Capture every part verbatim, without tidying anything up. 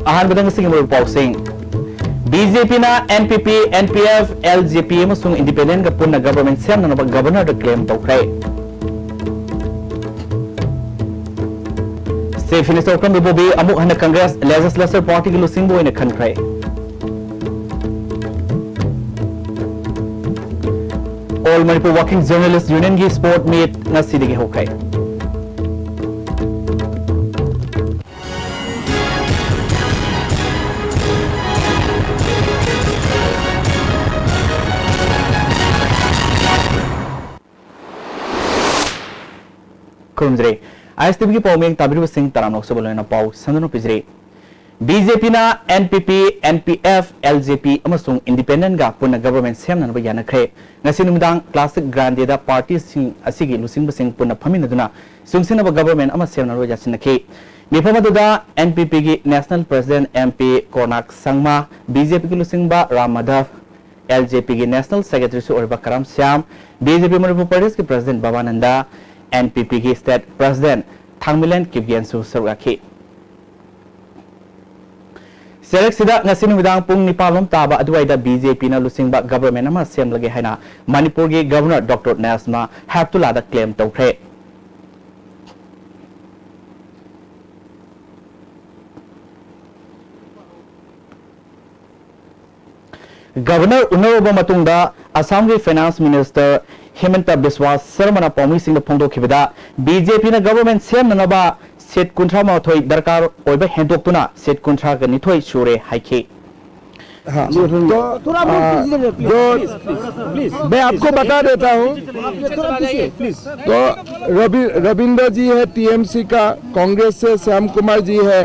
ꯑꯍꯥꯟꯕꯗ ꯉꯁꯤꯒꯤ ꯃꯔꯨ ꯄꯥꯎꯁꯤꯡ꯫ ꯕꯤ ꯖꯦ ꯄꯤꯅ N P P, N P F, L J P ꯑꯃꯁꯨꯡ ꯏꯟꯗꯤꯄꯦꯟꯗꯦꯟꯒ ꯄꯨꯟꯅ ꯒꯕꯔꯃꯦꯟ ꯁꯦꯝꯅꯅꯕ ꯒꯕꯔꯅꯔꯗ ꯀ꯭ꯂꯦꯝ ꯇꯧꯈ꯭ꯔꯦ꯫ ꯆꯤꯐ ꯃꯤꯅꯤꯁꯇꯔ ꯑꯣꯀ꯭ꯔꯝ ꯏꯕꯣꯕꯤ ꯑꯃꯨꯛ ꯍꯟꯅ ꯀꯪꯒ꯭ꯔꯦꯁ ꯂꯦꯖꯤꯁꯂꯦꯆꯔ ꯄꯥꯔꯇꯤꯒꯤ ꯂꯨꯆꯤꯡꯕ ꯑꯣꯏꯅ ꯈꯟꯈ꯭ꯔꯦ꯫ ꯑꯣꯜ ꯃꯅꯤꯄꯨꯔ ꯋꯥꯔꯀꯤꯡ ꯖꯔꯅꯦꯂꯤꯁ ꯌꯨꯅꯤꯌꯟꯒꯤ ꯁ꯭ꯄꯣꯔꯠ ꯃꯤꯠ ꯉꯁꯤꯗꯒꯤ ꯍꯧꯈ꯭ꯔꯦ꯫ ꯈꯨꯔꯨꯝꯖꯔꯤ꯫ ꯑꯥꯏ ꯑꯦꯁ ꯇꯤ ꯚꯤꯒꯤ ꯄꯥꯎꯃꯤ ꯇꯥꯕꯤꯔꯤꯕꯁꯤꯡ ꯇꯔꯥꯝꯅ ꯑꯣꯛꯆꯕ ꯂꯣꯏꯅ ꯄꯥꯎ ꯁꯟꯗꯣꯛꯅ ꯄꯤꯖꯔꯤ꯫ ꯕꯤ ꯖꯦ ꯄꯤꯅ N P P, N P F, L J P ꯑꯃꯁꯨꯡ ꯏꯟꯗꯤꯄꯦꯟꯗꯦꯟꯒ ꯄꯨꯟꯅ ꯒꯕꯔꯃꯦꯟ ꯁꯦꯝꯅꯅꯕ ꯌꯥꯅꯈ꯭ꯔꯦ꯫ ꯉꯁꯤ ꯅꯨꯃꯤꯗꯥꯡ ꯀ꯭ꯂꯥꯁꯤꯛ ꯒ꯭ꯔꯥꯟꯗꯦꯗ ꯄꯥꯔꯇꯤꯁꯤꯡ ꯑꯁꯤꯒꯤ ꯂꯨꯆꯤꯡꯕꯁꯤꯡ ꯄꯨꯟꯅ ꯐꯝꯃꯤꯟꯅꯗꯨꯅ ꯆꯨꯡꯁꯤꯟꯅꯕ ꯒꯕꯔꯃꯦꯟ ꯑꯃ ꯁꯦꯝꯅꯅꯕ ꯌꯥꯁꯤꯟꯅꯈꯤ꯫ ꯃꯤꯐꯝ ꯑꯗꯨꯗ ꯑꯦꯟ ꯄꯤ ꯄꯤꯒꯤ ꯅꯦꯁꯅꯦꯜ ꯄ꯭ꯔꯁꯤꯗꯦꯟ ꯑꯦꯝ ꯄꯤ ꯀꯣꯔꯅꯥꯛ ꯁꯪꯃꯥ, ꯕꯤ ꯖꯦ ꯄꯤꯒꯤ ꯂꯨꯆꯤꯡꯕ ꯔꯥꯝ ꯃꯥꯙꯕ, ꯑꯦꯜ ꯖꯦ ꯄꯤꯒꯤ ꯅꯦꯁꯅꯦꯜ ꯁꯦꯀ꯭ꯔꯦꯇꯔꯤꯁꯨ ꯑꯣꯏꯔꯤꯕ Karam Shyam, B J P Manipur ꯄ꯭ꯔꯗꯦꯁꯀꯤ ꯄ꯭ꯔꯁꯤꯗꯦꯟ ꯕꯕꯥꯅꯟꯗ, ꯑꯦꯟ ꯄꯤ ꯄꯤꯒꯤ ꯁ꯭ꯇꯦꯠ ꯄ꯭ꯔꯁꯤꯗꯦꯟ ꯊꯥꯡꯃꯤꯂꯦꯟ ꯀꯤꯞꯒꯦꯟꯁꯨ ꯁꯔꯨꯛ ꯌꯥꯈꯤ꯫ ꯆꯩꯔꯛꯁꯤꯗ ꯉꯁꯤ ꯅꯨꯃꯤꯗꯥꯡ ꯄꯨꯡ ꯅꯤꯄꯥꯟ ꯂꯣꯝ ꯇꯥꯕ ꯑꯗꯨꯋꯥꯏꯗ ꯕꯤ ꯖꯦ ꯄꯤꯅ ꯂꯨꯆꯤꯡꯕ ꯒꯕꯔꯃꯦꯟ ꯑꯃ ꯁꯦꯝꯂꯒꯦ ꯍꯥꯏꯅ ꯃꯅꯤꯄꯨꯔꯒꯤ ꯒꯕꯔꯅꯔ ꯗꯣꯛꯇꯔ ꯅꯦꯁꯃꯥ ꯍꯦꯞꯇꯨꯂꯥꯗ ꯀ꯭ꯂꯦꯝ ꯇꯧꯈ꯭ꯔꯦ꯫ ꯒꯕꯔꯅꯔ ꯎꯅꯔꯨꯕ ꯃꯇꯨꯡꯗ ꯑꯁꯥꯝꯒꯤ ꯐꯥꯏꯅꯥꯟꯁ ꯃꯤꯅꯤꯁꯇꯔ ꯍꯤꯃꯟꯇ ꯕꯤꯁꯋꯥ ꯁꯔꯃꯅ ꯄꯥꯎꯃꯤꯁꯤꯡꯗ ꯐꯣꯡꯗꯣꯛꯈꯤꯕꯗ, ꯕꯤ ꯖꯦ ꯄꯤꯅ ꯒꯕꯔꯃꯦꯟ ꯁꯦꯝꯅꯅꯕ ꯁꯤꯠ ꯀꯨꯟꯊ꯭ꯔꯥ ꯃꯥꯊꯣꯏ ꯗꯔꯀꯥꯔ ꯑꯣꯏꯕ ꯍꯦꯟꯗꯣꯛꯇꯨꯅ ꯁꯤꯠ ꯀꯨꯟꯊ꯭ꯔꯥ ꯅꯤꯊꯣꯏ ꯁꯨꯔꯦ ꯍꯥꯏꯈꯤ꯫ हाँ, तो, थोड़ा बहुत आ, पीछे चलिए, प्लीज, जो प्लीज, प्लीज, प्लीज। मैं आपको बता देता हूँ। आप ये थोड़ा पीछे, प्लीज। तो रवि-, रविंद्र जी है टीएमसी का, कांग्रेस से श्याम कुमार जी है,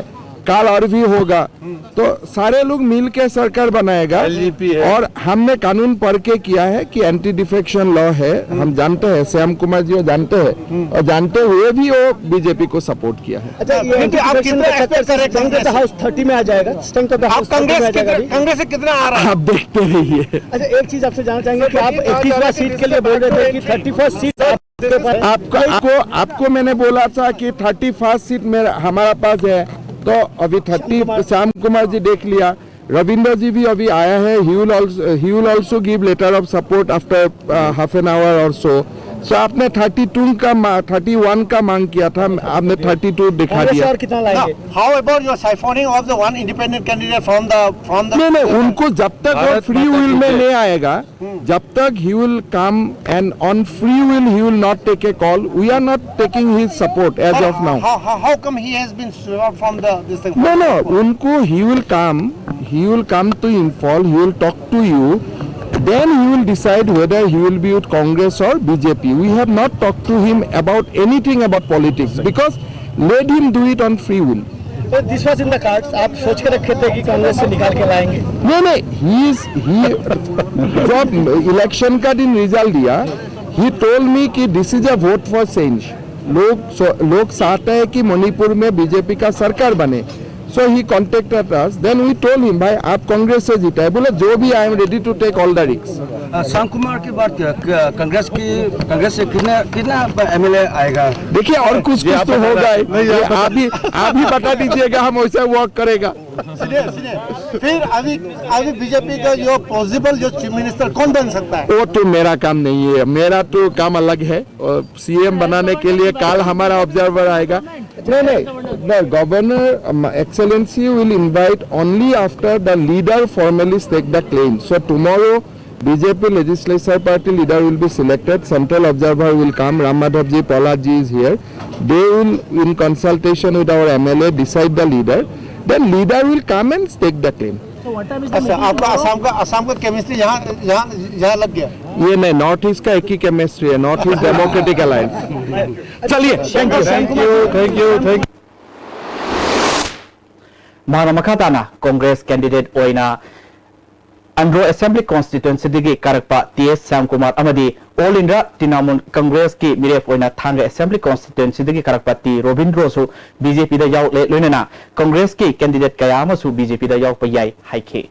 काल और भी होगा। तो सारे लोग मिल के सरकार बनाएगा। एलजेपी है। और हमने कानून पढ़ के किया है कि एंटी डिफेक्शन लॉ है, हम जानते हैं, श्याम कुमार जी वो जानते हैं, और जानते हुए भी वो बीजेपी को सपोर्ट किया है। अच्छा, ये नहीं, तो आप एंटी डिफेक्शन कितना का चक्कर एक्सपेक्ट कर रहे हैं से strength of the Congress house thirty में आ जाएगा, स्ट्रेंथ ऑफ द आप हाउस थर्टी में कांग्रेस आ से जाएगा कितने, अभी। कांग्रेस से कितना आ रहा है? आप देखते रहिए। अच्छा, एक चीज आपसे जानना चाहेंगे कि आप इक्कीसवाँ सीट के लिए बोल रहे थे कि थर्टी फर्स्ट सीट आपके पास आपको, आपको, आपको मैंने बोला था कि थर्टी फर्स्ट सीट मेरा, हमारा पास है, तो अभी थर्टी श्याम कुमार जी देख लिया, रविंद्र जी भी अभी आया है, he will also he will also give letter of support after half an hour or so. So आपने थर्टी टू का, थर्टी वन का मांग किया था, आपने थर्टी टू दिखा दिया। How about your siphoning of the one independent candidate from the from the? नहीं नहीं, उनको जब तक वो फ्री विल में नहीं आएगा, जब तक he will come and on free will he will not take a call, we are not taking his support as of now. How, how, how come he has been swept from the this thing? No no, उनको he will come, he will come to Imphal, he will talk to you, then he will decide whether he will be with Congress or B J P. We have not talked to him about anything about politics because let him do it on free will. This was in the cards. आप सोच के रखे थे कि कांग्रेस से निकाल के लाएंगे? नहीं नहीं, he is he जब इलेक्शन का दिन रिजल्ट दिया, he told me कि this is a vote for change. लोग लोग चाहते हैं कि मणिपुर में बीजेपी का सरकार बने. So he contacted us, then we told him, भाई आप कांग्रेस से जीता है, बोला जो भी, I am ready to take all the risk. Shyam Kumar की बात किया, कांग्रेस की, कांग्रेस से कितना कितना एमएलए आएगा? देखिए और कुछ कुछ तो होगा ही. आप ही आप ही बता दीजिएगा, हम वैसे वर्क करेगा. फिर अभी अभी बीजेपी का जो पॉसिबल जो चीफ मिनिस्टर कौन बन सकता है? वो तो मेरा काम नहीं है, मेरा तो काम अलग है. सीएम बनाने के लिए कल हमारा ऑब्जर्वर आएगा. नहीं नहीं, the governor, um, excellency will invite only after the leader formally stake the claim. So tomorrow B J P legislature party leader will be selected, central observer will come, Ram Madhav ji, Prahlad ji is here. They will, in consultation with our M L A, decide the leader. Then leader will come and stake the claim. अच्छा, आपका असम का असम का chemistry यहाँ यहाँ यहाँ लग गया? ये नहीं, नॉर्थ ईस्ट का एक ही केमिस्ट्री है, नॉर्थ ईस्ट डेमोक्रेटिक अलायंस. चलिए, thank you, thank you, thank you, thank you. ꯃꯍꯥꯛꯅ ꯃꯈꯥ ꯇꯥꯅ ꯀꯣꯡꯒ꯭ꯔꯦꯁ ꯀꯦꯟꯗꯤꯗꯦꯠ ꯑꯣꯏꯅ ꯑꯟꯗ꯭ꯔꯣ ꯑꯦꯁꯦꯝꯕ꯭ꯂꯤ ꯀꯣꯟꯁꯇꯤꯇ꯭ꯋꯦꯟꯁꯤꯗꯒꯤ ꯀꯥꯔꯛꯄ ꯇꯤ ꯑꯦꯁ ꯁ꯭ꯌꯥꯝꯀꯨꯃꯥꯔ ꯑꯃꯗꯤ ꯑꯣꯜ ꯏꯟꯗꯤꯌꯥ ꯇ꯭ꯔꯤꯅꯥꯃꯨꯜ ꯀꯪꯒ꯭ꯔꯦꯁꯀꯤ ꯃꯤꯔꯦꯞ ꯑꯣꯏꯅ ꯊꯥꯡꯒ ꯑꯦꯁꯦꯝꯕ꯭ꯂꯤ ꯀꯣꯟꯁꯇꯤꯇ꯭ꯋꯦꯟꯁꯤꯗꯒꯤ ꯀꯥꯔꯛꯄ ꯇꯤ ꯔꯣꯕꯤꯟꯗ꯭ꯔꯣꯁꯨ ꯕꯤ ꯖꯦ ꯄꯤꯗ ꯌꯥꯎꯔꯛꯂꯦ, ꯂꯣꯏꯅꯅ ꯀꯪꯒ꯭ꯔꯦꯁꯀꯤ ꯀꯦꯟꯗꯤꯗꯦꯠ ꯀꯌꯥ ꯑꯃꯁꯨ ꯕꯤ ꯖꯦ ꯄꯤꯗ ꯌꯥꯎꯔꯛꯄ ꯌꯥꯏ ꯍꯥꯏꯈꯤ꯫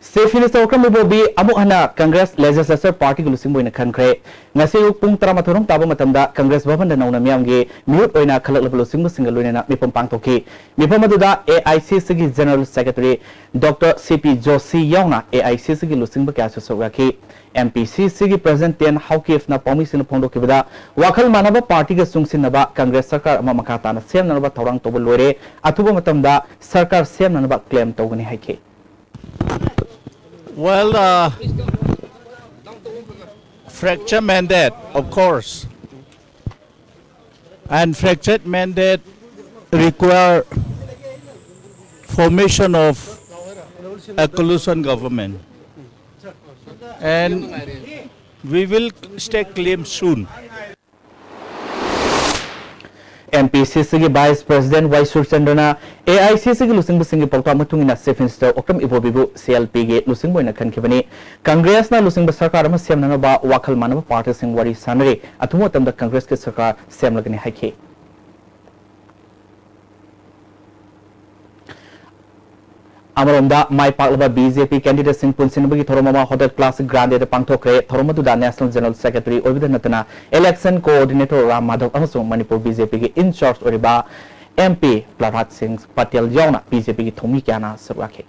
Chief Minister ꯑꯣꯀ꯭ꯔꯝ ꯏꯕꯣꯕꯤ ꯑꯃꯨꯛ ꯍꯟꯅ Congress Legislature Partyꯒꯤ ꯂꯨꯆꯤꯡꯕ ꯑꯣꯏꯅ ꯈꯟꯈ꯭ꯔꯦ꯫ ꯉꯁꯤ ꯑꯌꯨꯛ ꯄꯨꯡ ꯇꯔꯥꯃꯥꯊꯣꯏ ꯔꯣꯝ ꯇꯥꯕ ꯃꯇꯝꯗ Congress ꯚꯕꯟꯗ ꯅꯧꯅ ꯃꯤꯌꯥꯝꯒꯤ ꯃꯤꯍꯨꯠ ꯑꯣꯏꯅ ꯈꯜꯂꯛꯂꯕ ꯂꯨꯆꯤꯡꯕꯁꯤꯡꯒ ꯂꯣꯏꯅꯅ ꯃꯤꯐꯝ ꯄꯥꯡꯊꯣꯛꯈꯤ꯫ ꯃꯤꯐꯝ ꯑꯗꯨꯗ AICCꯒꯤ General Secretary Doctor C P Joshi ꯌꯥꯎꯅ AICCꯒꯤ ꯂꯨꯆꯤꯡꯕ ꯀꯌꯥꯁꯨ ꯁꯔꯨꯛ ꯌꯥꯈꯤ꯫ MPCCꯒꯤ President Ten Haokipꯅ ꯄꯥꯎꯃꯤꯁꯤꯡꯅ ꯐꯣꯡꯗꯣꯛꯈꯤꯕꯗ, ꯋꯥꯈꯜ ꯃꯥꯟꯅꯕ ꯄꯥꯔꯇꯤꯒ ꯆꯨꯡꯁꯤꯟꯅꯕ Congress ꯁꯔꯀꯥꯔ ꯑꯃ ꯃꯈꯥ ꯇꯥꯅ ꯁꯦꯝꯅꯅꯕ ꯊꯧꯔꯥꯡ ꯇꯧꯕ ꯂꯣꯏꯔꯦ, ꯑꯊꯨꯕ ꯃꯇꯝꯗ ꯁꯔꯀꯥꯔ ꯁꯦꯝꯅꯅꯕ claim ꯇꯧꯒꯅꯤ ꯍꯥꯏꯈꯤ꯫ Well, uh, fracture mandate, of course. And fractured mandate require formation of a coalition government. And we will stake claim soon. MPCCꯒꯤ Vice President Y ꯁꯨꯔꯆꯟꯗ꯭ꯔꯅ AICCꯒꯤ ꯂꯨꯆꯤꯡꯕꯁꯤꯡꯒꯤ ꯄꯥꯎꯇꯥꯛ ꯃꯇꯨꯡ ꯏꯟꯅ Chief Minister ꯑꯣꯀ꯭ꯔꯝ ꯏꯕꯣꯕꯤꯕꯨ CLPꯒꯤ ꯂꯨꯆꯤꯡꯕ ꯑꯣꯏꯅ ꯈꯟꯈꯤꯕꯅꯤ꯫ Congressꯅ ꯂꯨꯆꯤꯡꯕ ꯁꯔꯀꯥꯔ ꯑꯃ ꯁꯦꯝꯅꯅꯕ ꯋꯥꯈꯜ ꯃꯥꯟꯅꯕ ꯄꯥꯔꯇꯤꯁꯤꯡ ꯋꯥꯔꯤ ꯁꯥꯟꯅꯔꯤ꯫ ꯑꯊꯨꯕ ꯃꯇꯝꯗ Congressꯀꯤ ꯁꯔꯀꯥꯔ ꯁꯦꯝꯂꯒꯅꯤ ꯍꯥꯏꯈꯤ꯫ ꯑꯃꯔꯣꯝꯗ, ꯃꯥꯏ ꯄꯥꯛꯂꯕ BJP candidateꯁꯤꯡ ꯄꯨꯟꯁꯤꯟꯅꯕꯒꯤ ꯊꯧꯔꯝ ꯑꯃ Hotel Classic Grandeꯗ ꯄꯥꯡꯊꯣꯛꯈ꯭ꯔꯦ꯫ ꯊꯧꯔꯝ ꯑꯗꯨꯗ National General Secretary ꯑꯣꯏꯕꯗ ꯅꯠꯇꯅ Election Coordinator ꯔꯥꯝ ꯃꯥꯙꯕ ꯑꯃꯁꯨꯡ ꯃꯅꯤꯄꯨꯔ BJPꯒꯤ in charge ꯑꯣꯏꯔꯤꯕ MP ꯄ꯭ꯔꯚꯥꯠ ꯁꯤꯡ ꯄꯇꯦꯜ ꯌꯥꯎꯅ BJPꯒꯤ ꯊꯧꯃꯤ ꯀꯌꯥꯅ ꯁꯔꯨꯛ ꯌꯥꯈꯤ꯫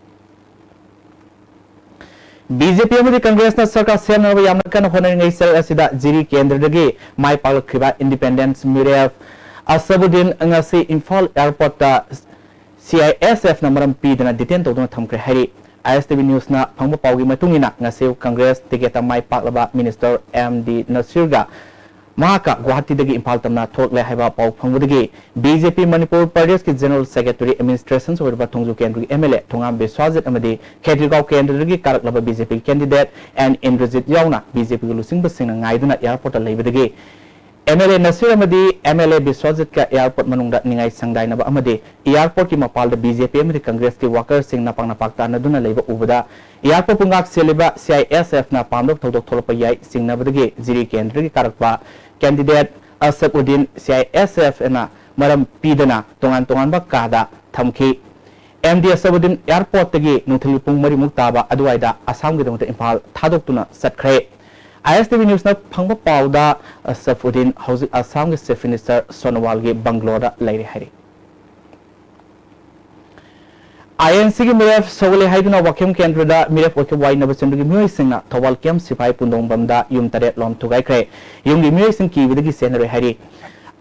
BJP ꯑꯃꯗꯤ Congressꯅ ꯁꯔꯀꯥꯔ ꯁꯦꯝꯅꯕ ꯌꯥꯝꯅ ꯀꯟꯅ ꯍꯣꯠꯅꯔꯤꯉꯩ ꯆꯔꯛ ꯑꯁꯤꯗ ꯖꯤꯔꯤ ꯀꯦꯟꯗ꯭ꯔꯗꯒꯤ ꯃꯥꯏ ꯄꯥꯛꯂꯛꯈꯤꯕ Independence ꯃꯤꯔꯦꯞ ꯑꯁꯕꯨꯗꯤꯟ ꯉꯁꯤ ꯏꯝꯐꯥꯜ airportꯇ CISFꯅ ꯃꯔꯝ ꯄꯤꯗꯅ detain ꯇꯧꯗꯨꯅ ꯊꯝꯈ꯭ꯔꯦ ꯍꯥꯏꯔꯤ꯫ ISTV Newsꯅ ꯐꯪꯕ ꯄꯥꯎꯒꯤ ꯃꯇꯨꯡ ꯏꯟꯅ, ꯉꯁꯤ Congress ticketꯇ ꯃꯥꯏ ꯄꯥꯛꯂꯕ Minister M D ꯅꯁꯤꯔꯒ ꯃꯍꯥꯛꯀ ꯒꯨꯋꯥꯍꯥꯇꯤꯗꯒꯤ ꯏꯝꯐꯥꯜ ꯇꯝꯅ ꯊꯣꯛꯂꯛꯂꯦ ꯍꯥꯏꯕ ꯄꯥꯎ ꯐꯪꯕꯗꯒꯤ BJP ꯃꯅꯤꯄꯨꯔ ꯄ꯭ꯔꯗꯦꯁꯀꯤ General Secretary Administration ꯑꯣꯏꯔꯤꯕ ꯊꯣꯡꯖꯨ ꯀꯦꯟꯗ꯭ꯔꯒꯤ MLA ꯊꯣꯉꯥꯝ ꯕꯤꯁ꯭ꯋꯥꯖꯤꯠ ꯑꯃꯗꯤ ꯈꯦꯇ꯭ꯔꯤꯒꯥꯎ ꯀꯦꯟꯗ꯭ꯔꯗꯒꯤ ꯀꯥꯔꯛꯂꯕ BJP candidate N ꯏꯟꯗ꯭ꯔꯖꯤꯠ ꯌꯥꯎꯅ BJPꯒꯤ ꯂꯨꯆꯤꯡꯕꯁꯤꯡꯅ ꯉꯥꯏꯗꯨꯅ airportꯇ ꯂꯩꯕꯗꯒꯤ MLA ꯅꯁꯤꯔ ꯑꯃꯗꯤ MLA ꯕꯤꯁ꯭ꯋꯥꯖꯤꯠꯀ airport ꯃꯅꯨꯡꯗ ꯅꯤꯡꯉꯥꯏ ꯁꯪꯗꯥꯏꯅꯕ ꯑꯃꯗꯤ airportꯀꯤ ꯃꯄꯥꯜꯗ BJP ꯑꯃꯗꯤ Congressꯀꯤ workerꯁꯤꯡ ꯅꯄꯥꯛ ꯅꯄꯥꯛ ꯇꯥꯟꯅꯗꯨꯅ ꯂꯩꯕ ꯎꯕꯗ, airportꯄꯨ ꯉꯥꯛ ꯁꯦꯜꯂꯤꯕ CISFꯅ ꯄꯥꯝꯗꯕ ꯊꯧꯗꯣꯛ ꯊꯣꯛꯂꯛꯄ ꯌꯥꯏ ꯆꯤꯡꯅꯕꯗꯒꯤ ꯖꯤꯔꯤ ꯀꯦꯟꯗ꯭ꯔꯗꯒꯤ ꯀꯥꯔꯛꯄ candidate ꯑꯁꯕꯨꯗꯤꯟ CISFꯅ ꯃꯔꯝ ꯄꯤꯗꯅ ꯇꯣꯉꯥꯟ ꯇꯣꯉꯥꯟꯕ ꯀꯥꯗ ꯊꯝꯈꯤ꯫ ꯑꯦꯝ ꯗꯤ ꯑꯁꯕꯨꯗꯤꯟ ꯑꯦꯌꯥꯔꯄꯣꯔꯠꯇꯒꯤ ꯅꯨꯡꯊꯤꯜꯒꯤ ꯄꯨꯡ ꯃꯔꯤꯃꯨꯛ ꯇꯥꯕ ꯑꯗꯨꯋꯥꯏꯗ ꯑꯁꯥꯝꯒꯤꯗꯃꯛꯇ ꯏꯝꯐꯥꯜ ꯊꯥꯗꯣꯛꯇꯨꯅ ꯆꯠꯈ꯭ꯔꯦ꯫ ꯑꯥꯏ ꯑꯦꯁ ꯇꯤ ꯚꯤ ꯅ꯭ꯌꯨꯁꯅ ꯐꯪꯕ ꯄꯥꯎꯗ, ꯑꯁꯐꯨꯗꯤꯟ ꯍꯧꯖꯤꯛ ꯑꯁꯥꯝꯒꯤ ꯆꯤꯐ ꯃꯤꯅꯤꯁꯇꯔ ꯁꯣꯅꯣꯋꯥꯜꯒꯤ ꯕꯪꯒ꯭ꯂꯣꯗ ꯂꯩꯔꯦ ꯍꯥꯏꯔꯤ꯫ ꯑꯥꯏ ꯑꯦꯟ ꯁꯤꯒꯤ ꯃꯤꯔꯦꯞ ꯁꯧꯒꯠꯂꯦ ꯍꯥꯏꯗꯨꯅ ꯋꯥꯈꯦꯝ ꯀꯦꯟꯗ꯭ꯔꯗ ꯃꯤꯔꯦꯞ ꯑꯣꯏꯈꯤꯕ ꯋꯥꯏ ꯅꯕꯆꯟꯗ꯭ꯔꯒꯤ ꯃꯤꯑꯣꯏꯁꯤꯡꯅ ꯊꯧꯕꯥꯜ ꯀꯦꯝ ꯁꯤꯐꯥꯏ ꯄꯨꯟꯗꯣꯡꯕꯝꯗ ꯌꯨꯝ ꯇꯔꯦꯠ ꯂꯣꯝ ꯊꯨꯒꯥꯏꯈ꯭ꯔꯦ꯫ ꯌꯨꯝꯒꯤ ꯃꯤꯑꯣꯏꯁꯤꯡ ꯀꯤꯕꯗꯒꯤ ꯆꯦꯟꯅꯔꯦ ꯍꯥꯏꯔꯤ꯫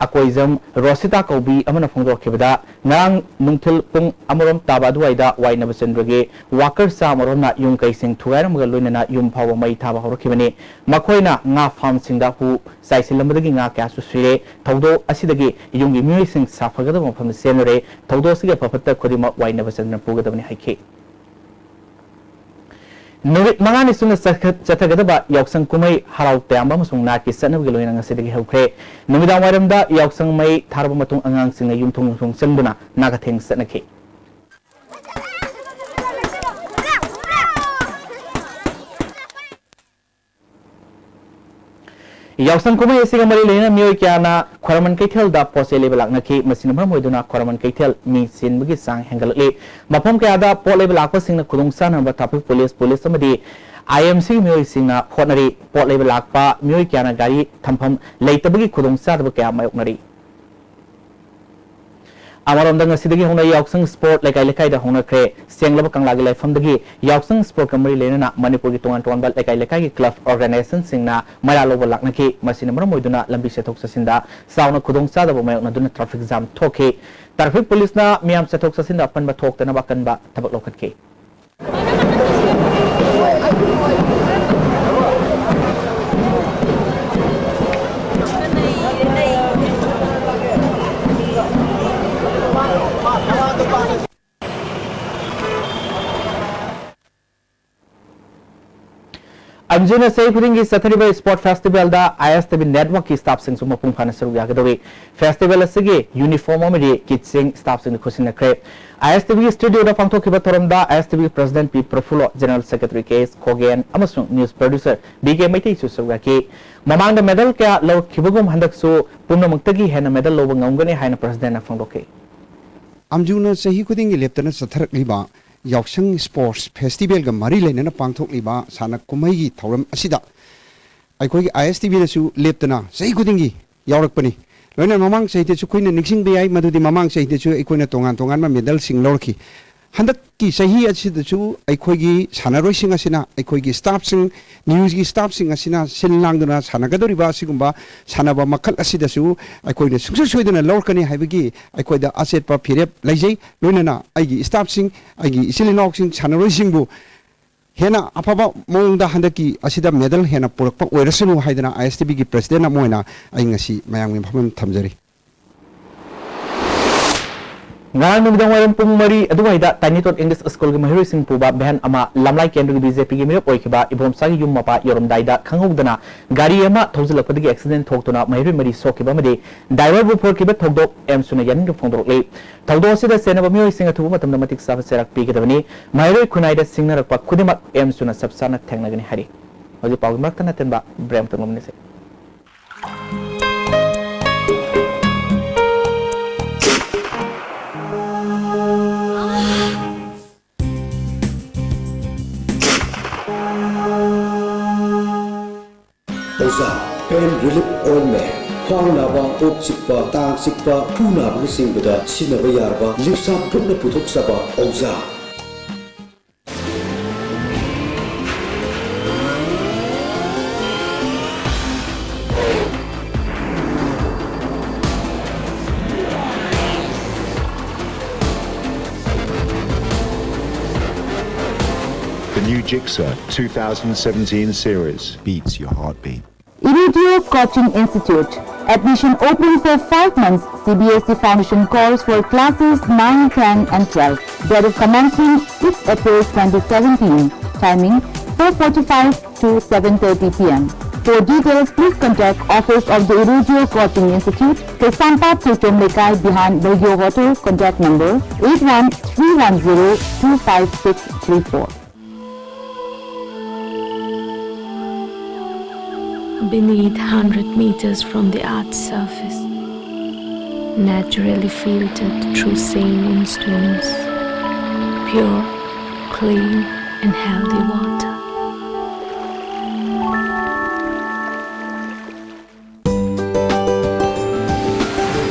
ꯑꯀꯣꯏꯖꯝ ꯔꯣꯁꯤꯇꯥ ꯀꯧꯕꯤ ꯑꯃꯅ ꯐꯣꯡꯗꯣꯔꯛꯈꯤꯕꯗ, ꯉꯔꯥꯡ ꯅꯨꯡꯊꯤꯜ ꯄꯨꯡ ꯑꯃꯔꯣꯝ ꯇꯥꯕ ꯑꯗꯨꯋꯥꯏꯗ ꯋꯥꯏ ꯅꯕꯆꯟꯗ꯭ꯔꯒꯤ ꯋꯥꯀꯔ ꯆꯥꯝꯃꯔꯣꯝꯅ ꯌꯨꯝ ꯀꯩꯁꯤꯡ ꯊꯨꯒꯥꯏꯔꯝꯃꯒ ꯂꯣꯏꯅꯅ ꯌꯨꯝ ꯐꯥꯎꯕ ꯃꯩ ꯊꯥꯕ ꯍꯧꯔꯛꯈꯤꯕꯅꯤ꯫ ꯃꯈꯣꯏꯅ ꯉꯥ ꯐꯥꯝꯁꯤꯡꯗ ꯍꯨ ꯆꯥꯏꯁꯤꯜꯂꯝꯕꯗꯒꯤ ꯉꯥ ꯀꯌꯥꯁꯨ ꯁꯤꯔꯦ꯫ ꯊꯧꯗꯣꯛ ꯑꯁꯤꯗꯒꯤ ꯌꯨꯝꯒꯤ ꯃꯤꯑꯣꯏꯁꯤꯡ ꯁꯥꯐꯒꯗꯕ ꯃꯐꯝꯗ ꯆꯦꯟꯅꯔꯦ꯫ ꯊꯧꯗꯣꯛ ꯑꯁꯤꯒꯤ ꯑꯐ ꯐꯠꯇ ꯈꯨꯗꯤꯡꯃꯛ ꯋꯥꯏ ꯅꯕꯆꯟꯗ꯭ꯔꯅ ꯄꯨꯒꯗꯕꯅꯤ ꯍꯥꯏꯈꯤ꯫ ꯅꯨꯃꯤꯠ ꯃꯉꯥꯅꯤ ꯆꯨꯡꯅ ꯆꯠꯈ-, ꯆꯠꯊꯒꯗꯕ ꯌꯥꯎꯁꯪ ꯀꯨꯝꯍꯩ ꯍꯔꯥꯎ ꯇꯌꯥꯝꯕ ꯑꯃꯁꯨꯡ ꯅꯥꯠꯀꯤ ꯆꯠꯅꯕꯒꯤ ꯂꯣꯏꯅ ꯉꯁꯤꯗꯒꯤ ꯍꯧꯈ꯭ꯔꯦ꯫ ꯅꯨꯃꯤꯗꯥꯡ ꯋꯥꯏꯔꯝꯗ ꯌꯥꯎꯁꯪ ꯃꯩ ꯊꯥꯔꯕ ꯃꯇꯨꯡ ꯑꯉꯥꯡꯁꯤꯡꯅ ꯌꯨꯝꯊꯣꯡ ꯌꯨꯝꯊꯣꯡ ꯆꯪꯗꯨꯅ ꯅꯥꯀꯊꯦꯡ ꯆꯠꯅꯈꯤ꯫ ꯌꯥꯎꯁꯪ ꯀꯨꯝꯍꯩ ꯑꯁꯤꯒ ꯃꯔꯤ ꯂꯩꯅꯅ ꯃꯤꯑꯣꯏ ꯀꯌꯥꯅ ꯈ꯭ꯋꯥꯏꯔꯝꯕꯟ ꯀꯩꯊꯦꯜꯗ ꯄꯣꯠ ꯆꯩ ꯂꯩꯕ ꯂꯥꯛꯅꯈꯤ꯫ ꯃꯁꯤꯅ ꯃꯔꯝ ꯑꯣꯏꯗꯨꯅ ꯈ꯭ꯋꯥꯏꯔꯝꯕꯟ ꯀꯩꯊꯦꯜ ꯃꯤ ꯆꯤꯟꯕꯒꯤ ꯆꯥꯡ ꯍꯦꯟꯒꯠꯂꯛꯂꯤ꯫ ꯃꯐꯝ ꯀꯌꯥꯗ ꯄꯣꯠ ꯂꯩꯕ ꯂꯥꯛꯄꯁꯤꯡꯅ ꯈꯨꯗꯣꯡ ꯆꯥꯅꯕ traffic police, police ꯑꯃꯗꯤ I M Cꯒꯤ ꯃꯤꯑꯣꯏꯁꯤꯡꯅ ꯍꯣꯠꯅꯔꯤ꯫ ꯄꯣꯠ ꯂꯩꯕ ꯂꯥꯛꯄ ꯃꯤꯑꯣꯏ ꯀꯌꯥꯅ ꯒꯥꯔꯤ ꯊꯝꯐꯝ ꯂꯩꯇꯕꯒꯤ ꯈꯨꯗꯣꯡꯆꯥꯗꯕ ꯀꯌꯥ ꯃꯥꯌꯣꯛꯅꯔꯤ꯫ ꯑꯃꯔꯣꯝꯗ ꯉꯁꯤꯗꯒꯤ ꯍꯧꯅ ꯌꯥꯎꯁꯪ sport ꯂꯩꯀꯥꯏ ꯂꯩꯀꯥꯏꯗ ꯍꯧꯅꯈ꯭ꯔꯦ꯫ ꯁꯦꯡꯂꯕ ꯀꯪꯂꯥꯒꯤ ꯂꯩꯐꯝꯗꯒꯤ ꯌꯥꯎꯁꯪ sportꯀ ꯃꯔꯤ ꯂꯩꯅꯅ ꯃꯅꯤꯄꯨꯔꯒꯤ ꯇꯣꯉꯥꯟ ꯇꯣꯉꯥꯟꯕ ꯂꯩꯀꯥꯏ ꯂꯩꯀꯥꯏꯒꯤ club organizationꯁꯤꯡꯅ ꯃꯩꯔꯥ ꯂꯧꯕ ꯂꯥꯛꯅꯈꯤ꯫ ꯃꯁꯤꯅ ꯃꯔꯝ ꯑꯣꯏꯗꯨꯅ ꯂꯝꯕꯤ ꯆꯠꯊꯣꯛ ꯆꯠꯁꯤꯟꯗ ꯆꯥꯎꯅ ꯈꯨꯗꯣꯡꯆꯥꯗꯕ ꯃꯥꯌꯣꯛꯅꯗꯨꯅ traffic jam ꯊꯣꯛꯈꯤ꯫ Traffic policeꯅ ꯃꯤꯌꯥꯝ ꯆꯠꯊꯣꯛ ꯆꯠꯁꯤꯟꯗ ꯑꯄꯟꯕ ꯊꯣꯛꯇꯅꯕ ꯑꯀꯟꯕ ꯊꯕꯛ ꯂꯧꯈꯠꯈꯤ꯫ ꯑꯟꯖꯨꯅ ꯆꯍꯤ ꯈꯨꯗꯤꯡꯒꯤ ꯆꯠꯊꯔꯤꯕ sport festivalꯗ I S T V networkꯀꯤ staffꯁꯤꯡꯁꯨ ꯃꯄꯨꯡ ꯐꯥꯅ ꯁꯔꯨꯛ ꯌꯥꯒꯗꯧꯔꯤ꯫ Festival ꯑꯁꯤꯒꯤ uniform ꯑꯃꯗꯤ kitꯁꯤꯡ staffꯁꯤꯡꯅ ꯈꯨꯠꯁꯤꯟꯅꯈ꯭ꯔꯦ꯫ I S T Vꯒꯤ studioꯗ ꯄꯥꯡꯊꯣꯛꯈꯤꯕ ꯊꯧꯔꯝꯗ I S T Vꯒꯤ president P ꯄ꯭ꯔꯐꯨꯜꯂꯣ, general secretary K S ꯈꯣꯒꯦꯟ ꯑꯃꯁꯨꯡ news producer B K ꯃꯩꯇꯩꯁꯨ ꯁꯔꯨꯛ ꯌꯥꯈꯤ꯫ ꯃꯃꯥꯡꯗ medal ꯀꯌꯥ ꯂꯧꯔꯛꯈꯤꯕꯒꯨꯝ ꯍꯟꯗꯛꯁꯨ ꯄꯨꯝꯅꯃꯛꯇꯒꯤ ꯍꯦꯟꯅ medal ꯂꯧꯕ ꯉꯝꯒꯅꯤ ꯍꯥꯏꯅ presidentꯅ ꯐꯣꯡꯗꯣꯛꯈꯤ꯫ ꯑꯝꯖꯨꯅ ꯆꯍꯤ ꯈꯨꯗꯤꯡꯒꯤ ꯂꯦꯞꯇꯅ ꯆꯠꯊꯔꯛꯂꯤꯕ ꯌꯥꯎꯁꯪ ꯁ꯭ꯄꯣꯔꯠꯁ ꯐꯦꯁꯇꯤꯚꯦꯜꯒ ꯃꯔꯤ ꯂꯩꯅꯅ ꯄꯥꯡꯊꯣꯛꯂꯤꯕ ꯁꯥꯟꯅ ꯀꯨꯝꯍꯩꯒꯤ ꯊꯧꯔꯝ ꯑꯁꯤꯗ ꯑꯩꯈꯣꯏꯒꯤ ISTVꯅꯁꯨ ꯂꯦꯞꯇꯅ ꯆꯍꯤ ꯈꯨꯗꯤꯡꯒꯤ ꯌꯥꯎꯔꯛꯄꯅꯤ꯫ ꯂꯣꯏꯅ ꯃꯃꯥꯡ ꯆꯍꯤꯗꯁꯨ ꯑꯩꯈꯣꯏꯅ ꯅꯤꯡꯁꯤꯡꯕ ꯌꯥꯏ, ꯃꯗꯨꯗꯤ ꯃꯃꯥꯡ ꯆꯍꯤꯗꯁꯨ ꯑꯩꯈꯣꯏꯅ ꯇꯣꯉꯥꯟ ꯇꯣꯉꯥꯟꯕ ꯃꯦꯗꯜꯁꯤꯡ ꯂꯧꯔꯛꯈꯤ꯫ ꯍꯟꯗꯛꯀꯤ ꯆꯍꯤ ꯑꯁꯤꯗꯁꯨ ꯑꯩꯈꯣꯏꯒꯤ ꯁꯥꯟꯅꯔꯣꯏꯁꯤꯡ ꯑꯁꯤꯅ, ꯑꯩꯈꯣꯏꯒꯤ ꯁ꯭ꯇꯥꯐꯁꯤꯡ, ꯅ꯭ꯌꯨꯁꯀꯤ ꯁ꯭ꯇꯥꯐꯁꯤꯡ ꯑꯁꯤꯅ ꯁꯤꯜ ꯂꯥꯡꯗꯨꯅ ꯁꯥꯟꯅꯒꯗꯧꯔꯤꯕ ꯑꯁꯤꯒꯨꯝꯕ ꯁꯥꯟꯅꯕ ꯃꯈꯜ ꯑꯁꯤꯗꯁꯨ ꯑꯩꯈꯣꯏꯅ ꯁꯨꯡꯁꯣꯏ ꯁꯣꯏꯗꯅ ꯂꯧꯔꯛꯀꯅꯤ ꯍꯥꯏꯕꯒꯤ ꯑꯩꯈꯣꯏꯗ ꯑꯆꯦꯠꯄ ꯐꯤꯔꯦꯞ ꯂꯩꯖꯩ꯫ ꯂꯣꯏꯅꯅ ꯑꯩꯒꯤ ꯁ꯭ꯇꯥꯐꯁꯤꯡ, ꯑꯩꯒꯤ ꯏꯆꯤꯜ ꯏꯅꯥꯎꯁꯤꯡ, ꯁꯥꯟꯅꯔꯣꯏꯁꯤꯡꯕꯨ ꯍꯦꯟꯅ ꯑꯐꯕ ꯃꯑꯣꯡꯗ ꯍꯟꯗꯛꯀꯤ ꯑꯁꯤꯗ ꯃꯦꯗꯜ ꯍꯦꯟꯅ ꯄꯨꯔꯛꯄ ꯑꯣꯏꯔꯁꯅꯨ ꯍꯥꯏꯗꯅ ISTVꯒꯤ ꯄ꯭ꯔꯦꯁꯤꯗꯦꯟꯠ ꯑꯃ ꯑꯣꯏꯅ ꯑꯩ ꯉꯁꯤ ꯃꯌꯥꯝꯒꯤ ꯃꯐꯝꯗ ꯊꯝꯖꯔꯤ꯫ ꯉꯔꯥꯡ ꯅꯨꯃꯤꯗꯥꯡ ꯋꯥꯏꯔꯝ ꯄꯨꯡ ꯃꯔꯤ ꯑꯗꯨꯋꯥꯏꯗ ꯇꯥꯏꯅꯤꯇꯣꯠ ꯏꯪꯂꯤꯁ ꯁ꯭ꯀꯨꯜꯒꯤ ꯃꯍꯩꯔꯣꯏꯁꯤꯡ ꯄꯨꯕ ꯚꯦꯟ ꯑꯃ ꯂꯝꯂꯥꯏ ꯀꯦꯟꯗ꯭ꯔꯒꯤ BJPꯒꯤ ꯃꯤꯔꯦꯞ ꯑꯣꯏꯈꯤꯕ ꯏꯕꯣꯝꯆꯥꯒꯤ ꯌꯨꯝ ꯃꯄꯥ ꯌꯧꯔꯝꯗꯥꯏꯗ ꯈꯪꯍꯧꯗꯅ ꯒꯥꯔꯤ ꯑꯃ ꯊꯧꯖꯤꯜꯂꯛꯄꯗꯒꯤ ꯑꯦꯛꯁꯤꯗꯦꯟꯠ ꯊꯣꯛꯇꯨꯅ ꯃꯍꯩꯔꯣꯏ ꯃꯔꯤ ꯁꯣꯛꯈꯤꯕ ꯑꯃꯗꯤ ꯗ꯭ꯔꯥꯏꯚꯔꯕꯨ ꯐꯨꯔꯛꯈꯤꯕ ꯊꯧꯗꯣꯛ ꯑꯦꯝꯁꯨꯅ ꯌꯥꯅꯤꯡꯗꯕ ꯐꯣꯡꯗꯣꯔꯛꯂꯤ꯫ ꯊꯧꯗꯣꯛ ꯑꯁꯤꯗ ꯆꯦꯟꯅꯕ ꯃꯤꯑꯣꯏꯁꯤꯡ ꯑꯊꯨꯕ ꯃꯇꯝꯗ ꯃꯇꯤꯛ ꯆꯥꯕ ꯆꯩꯔꯥꯛ ꯄꯤꯒꯗꯕꯅꯤ꯫ ꯃꯍꯩꯔꯣꯏ ꯈꯨꯟꯅꯥꯏꯗ ꯁꯤꯡꯅꯔꯛꯄ ꯈꯨꯗꯤꯡꯃꯛ ꯑꯦꯝꯁꯨꯅ ꯆꯞ ꯆꯥꯅ ꯊꯦꯡꯅꯒꯅꯤ ꯍꯥꯏꯔꯤ꯫ ꯍꯧꯖꯤꯛ ꯄꯥꯎꯒꯤ ꯃꯔꯛꯇ ꯅꯇꯦꯟꯕ ꯕ꯭ꯔꯦꯛ ꯑꯃꯇꯪ ꯂꯧꯃꯤꯟꯅꯁꯤ꯫ ꯑꯣꯖꯥ, ꯄꯦꯟ ꯔꯤꯂꯤꯐ ꯑꯣꯏꯟꯃꯦꯟ, ꯈ꯭ꯋꯥꯡ ꯅꯥꯕ, ꯀꯣꯛ ꯆꯤꯛꯄ, ꯇꯥꯡ ꯆꯤꯛꯄ, ꯈꯨ ꯅꯥꯕꯅꯆꯤꯡꯕꯗ ꯁꯤꯖꯤꯟꯅꯕ ꯌꯥꯔꯕ ꯂꯤꯞꯁꯥꯞ ꯒ꯭ꯔꯨꯞꯅ ꯄꯨꯊꯣꯛꯆꯕ ꯑꯣꯖꯥ꯫ The new Jigsaw two thousand seventeen series beats your heartbeat. Irudio Coaching Institute. Admission open for five months. CBSE Foundation course for classes nine, ten and twelve. Date of commencement six April twenty seventeen. Timing four forty-five to seven thirty P M. For details, please contact office of the Irudio Coaching Institute, Kaisampat Chechom Lekai behind Bhagyo Hotel. Contact number eight one three one zero two five six three four. Beneath, hundred meters from the earth's surface, Naturally filtered through saline streams. Pure, clean, and healthy water.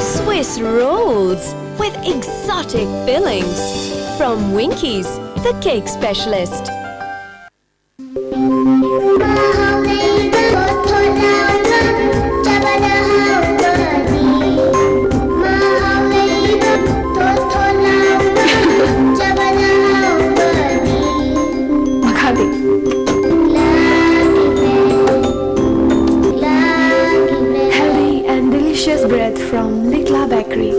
Swiss rolls with exotic fillings from Winkies, the cake specialist. ꯃꯈꯥꯗꯤ꯫ Healthy and delicious bread from Likla Bakery.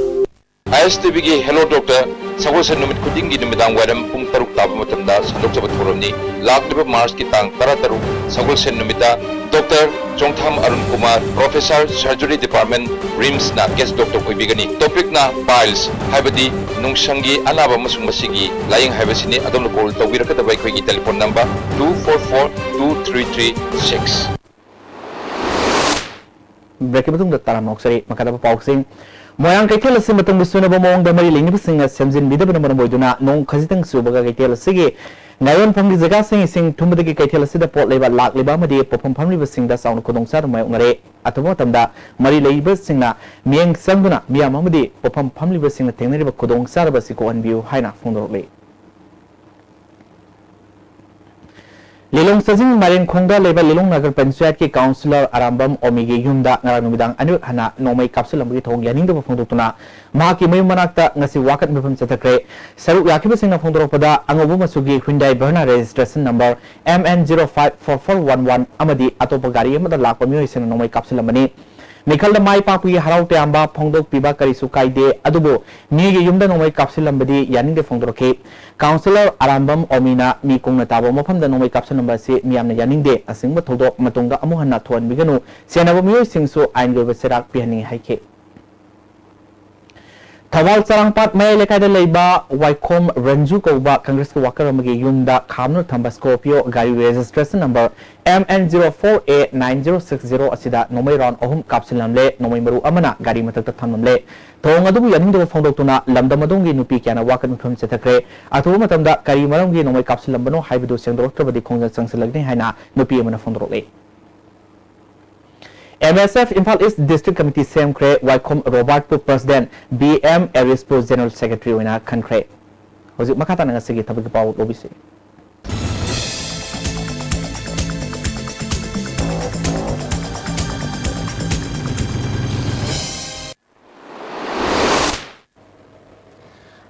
I S T ꯚꯤꯒꯤ Hello Doctor, ꯁꯒꯣꯜꯁꯦꯟ ꯅꯨꯃꯤꯠ ꯈꯨꯗꯤꯡꯒꯤ ꯅꯨꯃꯤꯗꯥꯡ ꯋꯥꯏꯔꯝ ꯄꯨꯡ ꯇꯔꯨꯛ ꯇꯥꯕ ꯃꯇꯝꯗ ꯁꯟꯗꯣꯛꯆꯕ ꯊꯧꯔꯝꯅꯤ꯫ ꯂꯥꯛꯂꯤꯕ ꯃꯥꯔꯆꯀꯤ ꯇꯥꯡ ꯇꯔꯥꯇꯔꯨꯛ, ꯁꯒꯣꯜꯁꯦꯟ ꯅꯨꯃꯤꯠꯇ doctor Chongtham Arun Kumar, professor, surgery department, ꯔꯤꯝꯁꯅ ꯒꯦꯁ ꯗꯣꯛꯇꯔ ꯑꯣꯏꯕꯤꯒꯅꯤ꯫ ꯇꯣꯄꯤꯛꯅ ꯄꯥꯏꯜꯁ, ꯍꯥꯏꯕꯗꯤ ꯅꯨꯡꯁꯪꯒꯤ ꯑꯅꯥꯕ ꯑꯃꯁꯨꯡ ꯃꯁꯤꯒꯤ ꯂꯥꯌꯦꯡ ꯍꯥꯏꯕꯁꯤꯅꯤ꯫ ꯑꯗꯣꯝꯅ ꯀꯣꯜ ꯇꯧꯕꯤꯔꯛꯀꯗꯕ ꯑꯩꯈꯣꯏꯒꯤ telephone number two four four two three three six꯫ ꯕ꯭ꯔꯦꯛꯀꯤ ꯃꯇꯨꯡꯗ ꯇꯔꯥꯝꯅ ꯑꯣꯛꯆꯔꯤ꯫ ꯃꯈꯥ ꯇꯥꯕ ꯄꯥꯎꯁꯤꯡ꯫ ꯃꯣꯏꯔꯥꯡ ꯀꯩꯊꯦꯜ ꯑꯁꯤ ꯃꯇꯝꯒ ꯆꯨꯅꯕ ꯃꯑꯣꯡꯗ ꯃꯔꯤ ꯂꯩꯅꯕꯁꯤꯡꯅ ꯁꯦꯝꯖꯤꯟꯕꯤꯗꯕꯅ ꯃꯔꯝ ꯑꯣꯏꯗꯨꯅ ꯅꯣꯡ ꯈꯖꯤꯛꯇꯪ ꯆꯨꯕꯒ ꯀꯩꯊꯦꯜ ꯑꯁꯤꯒꯤ ꯉꯥꯌꯣꯟꯐꯝꯒꯤ ꯖꯒꯥꯁꯤꯡ ꯏꯁꯤꯡ ꯊꯨꯝꯕꯗꯒꯤ ꯀꯩꯊꯦꯜ ꯑꯁꯤꯗ ꯄꯣꯠ ꯂꯩꯕ ꯂꯥꯛꯂꯤꯕ ꯑꯃꯗꯤ ꯄꯣꯠꯐꯝ ꯐꯝꯂꯤꯕꯁꯤꯡꯗ ꯆꯥꯎꯅ ꯈꯨꯗꯣꯡꯆꯥꯗꯕ ꯃꯥꯌꯣꯛꯅꯔꯦ꯫ ꯑꯊꯨꯕ ꯃꯇꯝꯗ ꯃꯔꯤ ꯂꯩꯕꯁꯤꯡꯅ ꯃꯤꯠꯌꯦꯡ ꯆꯪꯗꯨꯅ ꯃꯤꯌꯥꯝ ꯑꯃꯗꯤ ꯄꯣꯠꯐꯝ ꯐꯝꯂꯤꯕꯁꯤꯡꯅ ꯊꯦꯡꯅꯔꯤꯕ ꯈꯨꯗꯣꯡꯆꯥꯗꯕ ꯑꯁꯤ ꯀꯣꯛꯍꯟꯕꯤꯌꯨ ꯍꯥꯏꯅ ꯐꯣꯡꯗꯣꯔꯛꯂꯤ꯫ ꯂꯤꯂꯣꯡ ꯆꯥꯖꯤꯡ ꯃꯥꯏꯔꯦꯟꯈꯣꯡꯗ ꯂꯩꯕ ꯂꯤꯂꯣꯡ ꯅꯒꯔ ꯄꯟꯆꯥꯌꯠꯀꯤ ꯀꯥꯎꯟꯁꯤꯂꯔ ꯑꯔꯥꯝꯕꯝ ꯑꯣꯃꯤꯒꯤ ꯌꯨꯝꯗ ꯉꯔꯥꯡ ꯅꯨꯃꯤꯗꯥꯡ ꯑꯅꯤꯔꯛ ꯍꯟꯅ ꯅꯣꯡꯃꯩ ꯀꯥꯞꯁꯤꯜꯂꯝꯕꯒꯤ ꯊꯧꯑꯣꯡ ꯌꯥꯅꯤꯡꯗꯕ ꯐꯣꯡꯗꯣꯛꯇꯨꯅ ꯃꯍꯥꯛꯀꯤ ꯃꯌꯨꯝ ꯃꯅꯥꯛꯇ ꯉꯁꯤ ꯋꯥꯀꯠ ꯃꯤꯐꯝ ꯆꯠꯊꯈ꯭ꯔꯦ꯫ ꯁꯔꯨꯛ ꯌꯥꯈꯤꯕꯁꯤꯡꯅ ꯐꯣꯡꯗꯣꯔꯛꯄꯗ ꯑꯉꯧꯕ ꯃꯆꯨꯒꯤ Hyundai Verna registration number M N zero five four four one one ꯑꯃꯗꯤ ꯑꯇꯣꯞꯄ ꯒꯥꯔꯤ ꯑꯃꯗ ꯂꯥꯛꯄ ꯃꯤꯑꯣꯏꯁꯤꯡꯅ ꯅꯣꯡꯃꯩ ꯀꯥꯞꯁꯤꯜꯂꯝꯕꯅꯤ꯫ ꯃꯤꯈꯜꯗ ꯃꯥꯏ ꯄꯥꯛꯄꯒꯤ ꯍꯔꯥꯎ ꯇꯌꯥꯝꯕ ꯐꯣꯡꯗꯣꯛꯄꯤꯕ ꯀꯔꯤꯁꯨ ꯀꯥꯏꯗꯦ, ꯑꯗꯨꯕꯨ ꯃꯤꯒꯤ ꯌꯨꯝꯗ ꯅꯣꯡꯃꯩ ꯀꯥꯞꯁꯤꯜꯂꯝꯕꯗꯤ ꯌꯥꯅꯤꯡꯗꯦ ꯐꯣꯡꯗꯣꯔꯛꯈꯤ꯫ ꯀꯥꯎꯟꯁꯤꯂꯔ ꯑꯔꯥꯝꯕꯝ ꯑꯣꯃꯤꯅ ꯃꯤ ꯀꯨꯡꯅ ꯇꯥꯕ ꯃꯐꯝꯗ ꯅꯣꯡꯃꯩ ꯀꯥꯞꯁꯤꯜꯂꯝꯕ ꯑꯁꯤ ꯃꯤꯌꯥꯝꯅ ꯌꯥꯅꯤꯡꯗꯦ꯫ ꯑꯁꯤꯒꯨꯝꯕ ꯊꯧꯗꯣꯛ ꯃꯇꯨꯡꯗ ꯑꯃꯨꯛ ꯍꯟꯅ ꯊꯣꯛꯍꯟꯕꯤꯒꯅꯨ꯫ ꯁꯦꯟꯅꯕ ꯃꯤꯑꯣꯏꯁꯤꯡꯁꯨ ꯑꯥꯏꯟꯒꯤ ꯑꯣꯏꯕ ꯆꯩꯔꯥꯛ ꯄꯤꯍꯟꯅꯤꯡꯏ ꯍꯥꯏꯈꯤ꯫ ꯊꯧꯕꯥꯜ ꯆꯔꯥꯡꯄꯥꯠ ꯃꯌꯥꯏ ꯂꯩꯀꯥꯏꯗ ꯂꯩꯕ ꯋꯥꯏꯈꯣꯝ ꯔꯟꯖꯨ ꯀꯧꯕ ꯀꯪꯒ꯭ꯔꯦꯁꯀꯤ ꯋꯥꯀꯔ ꯑꯃꯒꯤ ꯌꯨꯝꯗ ꯈꯥꯝꯗꯨꯅ ꯊꯝꯕ Scorpio ꯒꯥꯔꯤ registration number M N zero four A nine zero six zero ꯑꯁꯤꯗ ꯅꯣꯡꯃꯩ round ꯑꯍꯨꯝ ꯀꯥꯞꯁꯤꯜꯂꯝꯂꯦ꯫ ꯅꯣꯡꯃꯩ ꯃꯔꯨ ꯑꯃꯅ ꯒꯥꯔꯤ ꯃꯊꯛꯇ ꯊꯝꯂꯝꯂꯦ꯫ ꯊꯧꯑꯣꯡ ꯑꯗꯨꯕꯨ ꯌꯥꯅꯤꯡꯗꯕ ꯐꯣꯡꯗꯣꯛꯇꯨꯅ ꯂꯝꯗꯝ ꯑꯗꯣꯝꯒꯤ ꯅꯨꯄꯤ ꯀꯌꯥꯅ ꯋꯥꯀꯠ ꯃꯤꯐꯝ ꯆꯠꯊꯈ꯭ꯔꯦ꯫ ꯑꯊꯨꯕ ꯃꯇꯝꯗ ꯀꯔꯤ ꯃꯔꯝꯒꯤ ꯅꯣꯡꯃꯩ ꯀꯥꯞꯁꯤꯜꯂꯝꯕꯅꯣ ꯍꯥꯏꯕꯗꯨ ꯁꯦꯡꯗꯣꯔꯛꯇ꯭ꯔꯕꯗꯤ ꯈꯣꯡꯖꯪ ꯆꯪꯁꯤꯜꯂꯒꯅꯤ ꯍꯥꯏꯅ ꯅꯨꯄꯤ ꯑꯃꯅ ꯐꯣꯡꯗꯣꯔꯛꯂꯤ꯫ M S F Imphal East District Committee ꯁꯦꯝꯈ꯭ꯔꯦ꯫ ꯋꯥꯏꯈꯣꯝ ꯔꯣꯕꯥꯔꯠꯄꯨ President, B M ꯑꯦꯔꯤꯁꯄꯨ General Secretary ꯑꯣꯏꯅ ꯈꯟꯈ꯭ꯔꯦ꯫ ꯍꯧꯖꯤꯛ ꯃꯈꯥ ꯇꯥꯅ ꯉꯁꯤꯒꯤ ꯊꯕꯛꯀꯤ ꯄꯥꯎ ꯂꯧꯕꯤꯁꯤ꯫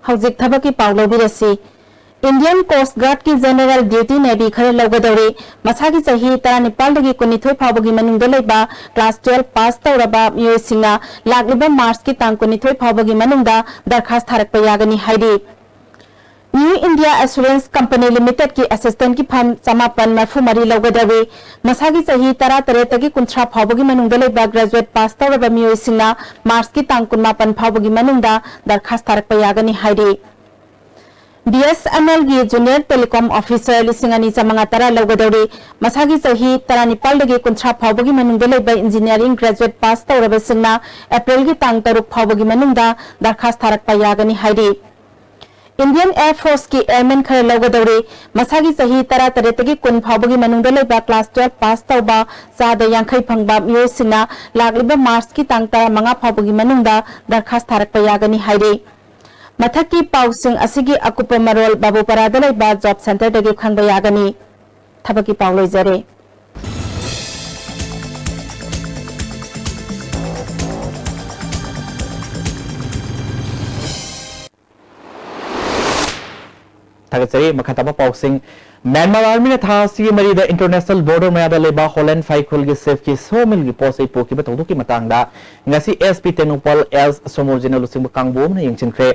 ꯍꯧꯖꯤꯛ ꯊꯕꯛꯀꯤ ꯄꯥꯎ ꯂꯧꯕꯤꯔꯁꯤ꯫ Indian Coast Guard ꯀꯤ General Duty Navy ꯈꯔ ꯂꯧꯒꯗꯧꯔꯤ꯫ ꯃꯁꯥꯒꯤ ꯆꯍꯤ ꯇꯔꯥꯅꯤꯄꯥꯜꯗꯒꯤ ꯀꯨꯟꯅꯤꯊꯣꯏ ꯐꯥꯎꯕꯒꯤ ꯃꯅꯨꯡꯗ ꯂꯩꯕ class twelve pass ꯇꯧꯔꯕ ꯃꯤꯑꯣꯏꯁꯤꯡꯅ ꯂꯥꯛꯂꯤꯕ March ꯀꯤ ꯇꯥꯡ ꯀꯨꯟꯅꯤꯊꯣꯏ ꯐꯥꯎꯕꯒꯤ ꯃꯅꯨꯡꯗ ꯗꯔꯈꯥꯁ ꯊꯥꯔꯛꯄ ꯌꯥꯒꯅꯤ ꯍꯥꯏꯔꯤ꯫ New India Assurance Company Limited ꯀꯤ assistant ꯀꯤ ꯐꯝ ꯆꯃꯥꯄꯟ ꯃꯔꯤꯐꯨ ꯃꯔꯤ ꯂꯧꯒꯗꯧꯔꯤ꯫ ꯃꯁꯥꯒꯤ ꯆꯍꯤ ꯇꯔꯥꯇꯔꯦꯠꯇꯒꯤ ꯀꯨꯟꯊ꯭ꯔꯥ ꯐꯥꯎꯕꯒꯤ ꯃꯅꯨꯡꯗ ꯂꯩꯕ graduate pass ꯇꯧꯔꯕ ꯃꯤꯑꯣꯏꯁꯤꯡꯅ March ꯀꯤ ꯇꯥꯡ ꯀꯨꯟꯃꯥꯄꯟ ꯐꯥꯎꯕꯒꯤ ꯃꯅꯨꯡꯗ ꯗꯔꯈꯥꯁ ꯊꯥꯔꯛꯄ ꯌꯥꯒꯅꯤ ꯍꯥꯏꯔꯤ꯫ B S N L ꯒꯤ Junior Telecom Officer ꯂꯤꯁꯤꯡ ꯑꯅꯤ ꯆꯥꯃꯉꯥ ꯇꯔꯥ ꯂꯧꯒꯗꯧꯔꯤ꯫ ꯃꯁꯥꯒꯤ ꯆꯍꯤ ꯇꯔꯥꯅꯤꯄꯥꯜꯗꯒꯤ ꯀꯨꯟꯊ꯭ꯔꯥ ꯐꯥꯎꯕꯒꯤ ꯃꯅꯨꯡꯗ ꯂꯩꯕ engineering graduate pass ꯇꯧꯔꯕꯁꯤꯡꯅ April ꯒꯤ ꯇꯥꯡ ꯇꯔꯨꯛ ꯐꯥꯎꯕꯒꯤ ꯃꯅꯨꯡꯗ ꯗꯔꯈꯥꯁ ꯊꯥꯔꯛꯄ ꯌꯥꯒꯅꯤ ꯍꯥꯏꯔꯤ꯫ Indian Air Force ꯀꯤ airman ꯈꯔ ꯂꯧꯒꯗꯧꯔꯤ꯫ ꯃꯁꯥꯒꯤ ꯆꯍꯤ ꯇꯔꯥꯇꯔꯦꯠꯇꯒꯤ ꯀꯨꯟ ꯐꯥꯎꯕꯒꯤ ꯃꯅꯨꯡꯗ ꯂꯩꯕ class twelve pass ꯇꯧꯕ ꯆꯥꯗ ꯌꯥꯡꯈꯩ ꯐꯪꯕ ꯃꯤꯑꯣꯏꯁꯤꯡꯅ ꯂꯥꯛꯂꯤꯕ March ꯀꯤ ꯇꯥꯡ ꯇꯔꯥꯃꯉꯥ ꯐꯥꯎꯕꯒꯤ ꯃꯅꯨꯡꯗ ꯗꯔꯈꯥꯁ ꯊꯥꯔꯛꯄ ꯌꯥꯒꯅꯤ ꯍꯥꯏꯔꯤ꯫ ꯃꯊꯛꯀꯤ ꯄꯥꯎꯁꯤꯡ ꯑꯁꯤꯒꯤ ꯑꯀꯨꯞꯄ ꯃꯔꯣꯜ ꯕꯥꯕꯨꯄꯥꯔꯥꯗ ꯂꯩꯕ job centre ꯗꯒꯤ ꯈꯪꯕ ꯌꯥꯒꯅꯤ꯫ ꯊꯕꯛꯀꯤ ꯄꯥꯎ ꯂꯣꯏꯖꯔꯦ꯫ ꯊꯥꯒꯠꯆꯔꯤ꯫ ꯃꯈꯥ ꯇꯥꯕ ꯄꯥꯎꯁꯤꯡ꯫ ꯃ꯭ꯌꯥꯟꯃꯥꯔ army ꯅ ꯊꯥ ꯑꯁꯤꯒꯤ ꯃꯔꯤꯗ international border ꯃꯌꯥꯗ ꯂꯩꯕ ꯍꯣꯂꯦꯟ ꯐꯥꯏꯈꯨꯜꯒꯤ ꯁꯦꯐꯀꯤ ꯁꯣ ꯃꯤꯜꯒꯤ ꯄꯣꯠ ꯆꯩ ꯄꯨꯈꯤꯕ ꯊꯧꯗꯣꯛꯀꯤ ꯃꯇꯥꯡꯗ ꯉꯁꯤ S P ꯇꯦꯡꯅꯧꯄꯥꯜ S ꯁꯣꯃꯣꯔꯖꯤꯅ ꯂꯨꯆꯤꯡꯕ ꯀꯥꯡꯕꯨ ꯑꯃꯅ ꯌꯦꯡꯁꯤꯟꯈ꯭ꯔꯦ꯫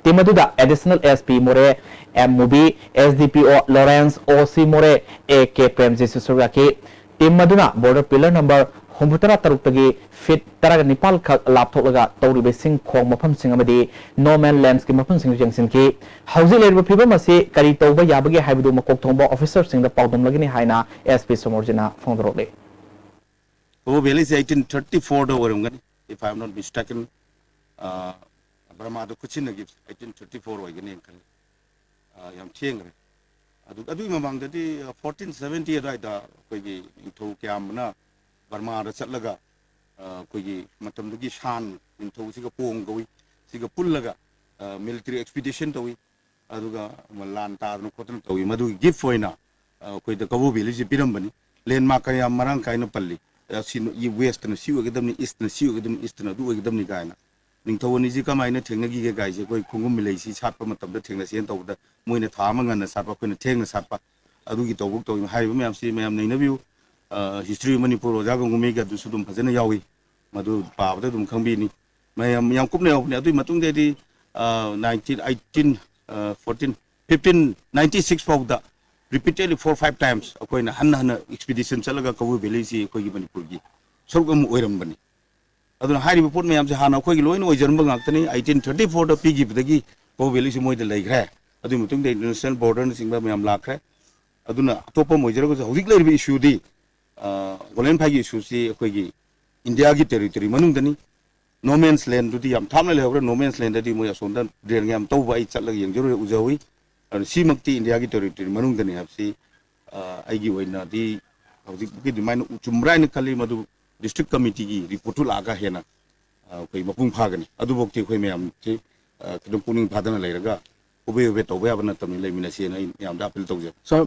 Team ꯑꯗꯨꯗ additional S P ꯃꯣꯔꯦ, M ꯃꯨꯕꯤ, S D P O Lorenz, O C ꯃꯣꯔꯦ, A K ꯄ꯭ꯔꯦꯝꯖꯤꯠꯁꯨ ꯁꯔꯨꯛ ꯌꯥꯈꯤ꯫ Team ꯑꯗꯨꯅ border pillar number ꯍꯨꯝꯐꯨꯇꯔꯥ ꯇꯔꯨꯛꯇꯒꯤ ꯐꯤꯠ ꯇꯔꯥꯒ ꯅꯤꯄꯥꯜ ꯈꯛ ꯂꯥꯞꯊꯣꯛꯂꯒ ꯇꯧꯔꯤꯕ ꯏꯁꯤꯡ ꯈꯣꯡ ꯃꯐꯝꯁꯤꯡ ꯑꯃꯗꯤ no man lands ꯀꯤ ꯃꯐꯝꯁꯤꯡꯁꯨ ꯌꯦꯡꯁꯤꯟꯈꯤ꯫ ꯍꯧꯖꯤꯛ ꯂꯩꯔꯤꯕ ꯐꯤꯕꯝ ꯑꯁꯤ ꯀꯔꯤ ꯇꯧꯕ ꯌꯥꯕꯒꯦ ꯍꯥꯏꯕꯗꯨ ꯃꯀꯣꯛ ꯊꯣꯡꯕ officer ꯁꯤꯡꯗ ꯄꯥꯎꯗꯝꯂꯒꯅꯤ ꯍꯥꯏꯅ S P ꯁꯣꯃꯣꯔꯖꯤꯅ ꯐꯣꯡꯗꯣꯔꯛꯂꯤ꯫ ꯀꯣꯕꯣ ꯚꯦꯂꯤꯁꯦ eighteen thirty four ꯗ ꯑꯣꯏꯔꯝꯒꯅꯤ, if I am not mistaken꯫ ꯑ, ꯕꯔꯃꯥꯗ ꯈꯨꯠꯁꯤꯟꯅꯈꯤꯕꯁꯦ eighteen thirty four ꯑꯣꯏꯒꯅꯤ ꯈꯜꯂꯤ꯫ ꯑ, ꯌꯥꯝ ꯊꯦꯡꯈ꯭ꯔꯦ꯫ ꯑꯗꯨ, ꯑꯗꯨꯒꯤ ꯃꯃꯥꯡꯗꯗꯤ, ꯑ, fourteen seventy ꯑꯗꯨꯋꯥꯏꯗ ꯑꯩꯈꯣꯏꯒꯤ ꯅꯤꯡꯊꯧ ꯀꯌꯥꯝꯕꯅ ꯕꯔꯃꯥꯗ ꯆꯠꯂꯒ, ꯑ, ꯑꯩꯈꯣꯏꯒꯤ ꯃꯇꯝꯗꯨꯒꯤ ꯁꯥꯟ ꯅꯤꯡꯊꯧꯁꯤꯒ ꯄꯣꯡ ꯀꯧꯏ, ꯁꯤꯒ ꯄꯨꯜꯂꯒ, ꯑ, military expedition ꯇꯧꯏ꯫ ꯑꯗꯨꯒ ꯂꯥꯟ ꯇꯥꯗꯅ ꯈꯣꯠꯇꯅ ꯇꯧꯏ꯫ ꯃꯗꯨꯒꯤ gift ꯑꯣꯏꯅ, ꯑ, ꯑꯩꯈꯣꯏꯗ ꯀꯕꯣ ꯚꯦꯂꯤꯁꯤ ꯄꯤꯔꯝꯕꯅꯤ꯫ Landmark ꯀ ꯌꯥꯝ ꯃꯔꯥꯡ ꯀꯥꯏꯅ ꯄꯜꯂꯤ꯫ ꯑ, ꯁꯤ ꯅ-, ꯏ-, west ꯅ ꯁꯤ ꯑꯣꯏꯒꯗꯕꯅꯤ, east ꯅ ꯁꯤ ꯑꯣꯏꯒꯗꯕꯅꯤ, east ꯅ ꯑꯗꯨ ꯑꯣꯏꯒꯗꯕꯅꯤ ꯀꯥꯏꯅ꯫ ꯅꯤꯡꯊꯧ ꯑꯅꯤꯁꯤ ꯀꯃꯥꯏꯅ ꯊꯦꯡꯅꯈꯤꯒꯦ ꯀꯥꯏꯁꯦ ꯑꯩꯈꯣꯏ ꯈꯣꯡꯒꯨꯝ ꯃꯤꯂꯩꯁꯤ ꯁꯥꯠꯄ ꯃꯇꯝꯗ ꯊꯦꯡꯅꯁꯦꯅ ꯇꯧꯕꯗ ꯃꯣꯏꯅ ꯊꯥ ꯑꯃ ꯉꯟꯅ ꯁꯥꯠꯄ, ꯑꯩꯈꯣꯏꯅ ꯊꯦꯡꯅ ꯁꯥꯠꯄ꯫ ꯑꯗꯨꯒꯤ ꯇꯧꯕ ꯇꯧꯔꯤꯕ ꯍꯥꯏꯔꯤꯕ ꯃꯌꯥꯝꯁꯤ ꯃꯌꯥꯝ ꯅꯩꯅꯕꯤꯌꯨ꯫ ꯑ, History of Manipur ꯑꯣꯖꯥ ꯒꯣꯡꯒꯨꯃꯩꯒꯤ ꯑꯗꯨꯁꯨ ꯑꯗꯨꯝ ꯐꯖꯅ ꯌꯥꯎꯏ꯫ ꯃꯗꯨ ꯄꯥꯕꯗ ꯑꯗꯨꯝ ꯈꯪꯕꯤꯅꯤ꯫ ꯃꯌꯥꯝ ꯌꯥꯝ ꯀꯨꯞꯅ ꯌꯥꯎꯕꯅꯤ꯫ ꯑꯗꯨꯒꯤ ꯃꯇꯨꯡꯗꯩꯗꯤ, ꯑ, nineteen eighteen, ꯑ, fourteen, fifteen, ninety six ꯐꯥꯎꯗ repeatedly four five times ꯑꯩꯈꯣꯏꯅ ꯍꯟꯅ ꯍꯟꯅ expedition ꯆꯠꯂꯒ ꯀꯧꯕ꯭ꯔꯨ ꯚꯦꯂꯤꯁꯤ ꯑꯩꯈꯣꯏꯒꯤ ꯃꯅꯤꯄꯨꯔꯒꯤ ꯁꯔꯨꯛ ꯑꯃ ꯑꯣꯏꯔꯝꯕꯅꯤ꯫ ꯑꯗꯨꯅ ꯍꯥꯏꯔꯤꯕ ꯄꯣꯠ ꯃꯌꯥꯝꯁꯦ ꯍꯥꯟꯅ ꯑꯩꯈꯣꯏꯒꯤ ꯂꯣꯏꯅ ꯑꯣꯏꯖꯔꯝꯕ ꯉꯥꯛꯇꯅꯤ꯫ Eighteen thirty four ꯗ ꯄꯤꯈꯤꯕꯗꯒꯤ ꯀꯧꯕ꯭ꯔꯨ ꯚꯦꯂꯤꯁꯤ ꯃꯣꯏꯗ ꯂꯩꯈ꯭ꯔꯦ꯫ ꯑꯗꯨꯒꯤ ꯃꯇꯨꯡꯗ international border ꯅꯆꯤꯡꯕ ꯃꯌꯥꯝ ꯂꯥꯛꯈ꯭ꯔꯦ꯫ ꯑꯗꯨꯅ ꯑꯇꯣꯞꯄ ꯑꯃ ꯑꯣꯏꯖꯔꯒꯁꯨ ꯍꯧꯖꯤꯛ ꯂꯩꯔꯤꯕ issue ꯗꯤ, ꯑ, ꯒꯣꯂꯦꯟ ꯐꯥꯏꯒꯤ issue ꯁꯤ ꯑꯩꯈꯣꯏꯒꯤ ꯏꯟꯗꯤꯌꯥꯒꯤ territory ꯃꯅꯨꯡꯗꯅꯤ꯫ No man's land ꯗꯨꯗꯤ ꯌꯥꯝ ꯊꯥꯞꯅ ꯂꯩꯍꯧꯔꯦ꯫ No man's land ꯗꯗꯤ ꯃꯣꯏ ꯑꯁꯣꯝꯗ drain ꯌꯥꯝ ꯇꯧꯕ ꯑꯩ ꯆꯠꯂꯒ ꯌꯦꯡꯖꯔꯨꯔꯦ, ꯎꯖꯍꯧꯋꯤ꯫ ꯑꯗꯨꯅ ꯁꯤꯃꯛꯇꯤ ꯏꯟꯗꯤꯌꯥꯒꯤ territory ꯃꯅꯨꯡꯗꯅꯤ ꯍꯥꯏꯕꯁꯤ, ꯑ, ꯑꯩꯒꯤ ꯑꯣꯏꯅꯗꯤ ꯍꯧꯖꯤꯛꯀꯤ ꯑꯗꯨꯃꯥꯏꯅ ꯆꯨꯝꯕ꯭ꯔꯥ ꯍꯥꯏꯅ ꯈꯜꯂꯤ꯫ ꯃꯗꯨ district committee ꯒꯤ report ꯇꯨ ꯂꯥꯛꯑꯒ ꯍꯦꯟꯅ, ꯑ, ꯑꯩꯈꯣꯏ ꯃꯄꯨꯡ ꯐꯥꯒꯅꯤ꯫ ꯑꯗꯨꯐꯥꯎꯗꯤ ꯑꯩꯈꯣꯏ ꯃꯌꯥꯝꯁꯤ, ꯑ, ꯈꯤꯇꯪ ꯄꯨꯛꯅꯤꯡ ꯐꯥꯗꯅ ꯂꯩꯔꯒ ꯍꯣꯕꯦ ꯍꯣꯕꯦ ꯇꯧꯕ ꯌꯥꯕ ꯅꯠꯇꯕꯅꯤ, ꯂꯩꯃꯤꯟꯅꯁꯦꯅ ꯑꯩ ꯃꯌꯥꯝꯗ appeal ꯇꯧꯖꯩ꯫ ꯁꯣ-,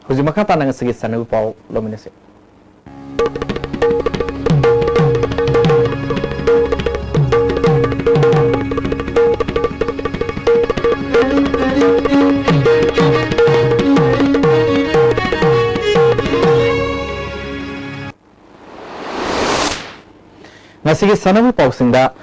ꯍꯧꯖꯤꯛ ꯃꯈꯥ ꯇꯥꯅ ꯉꯁꯤꯒꯤ ꯆꯠꯅꯕꯤ ꯄꯥꯎ ꯂꯧꯃꯤꯟꯅꯁꯤ꯫ ꯉꯁꯤꯒꯤ ꯁꯥꯟꯅꯕ ꯄꯥꯎꯁꯤꯡꯗ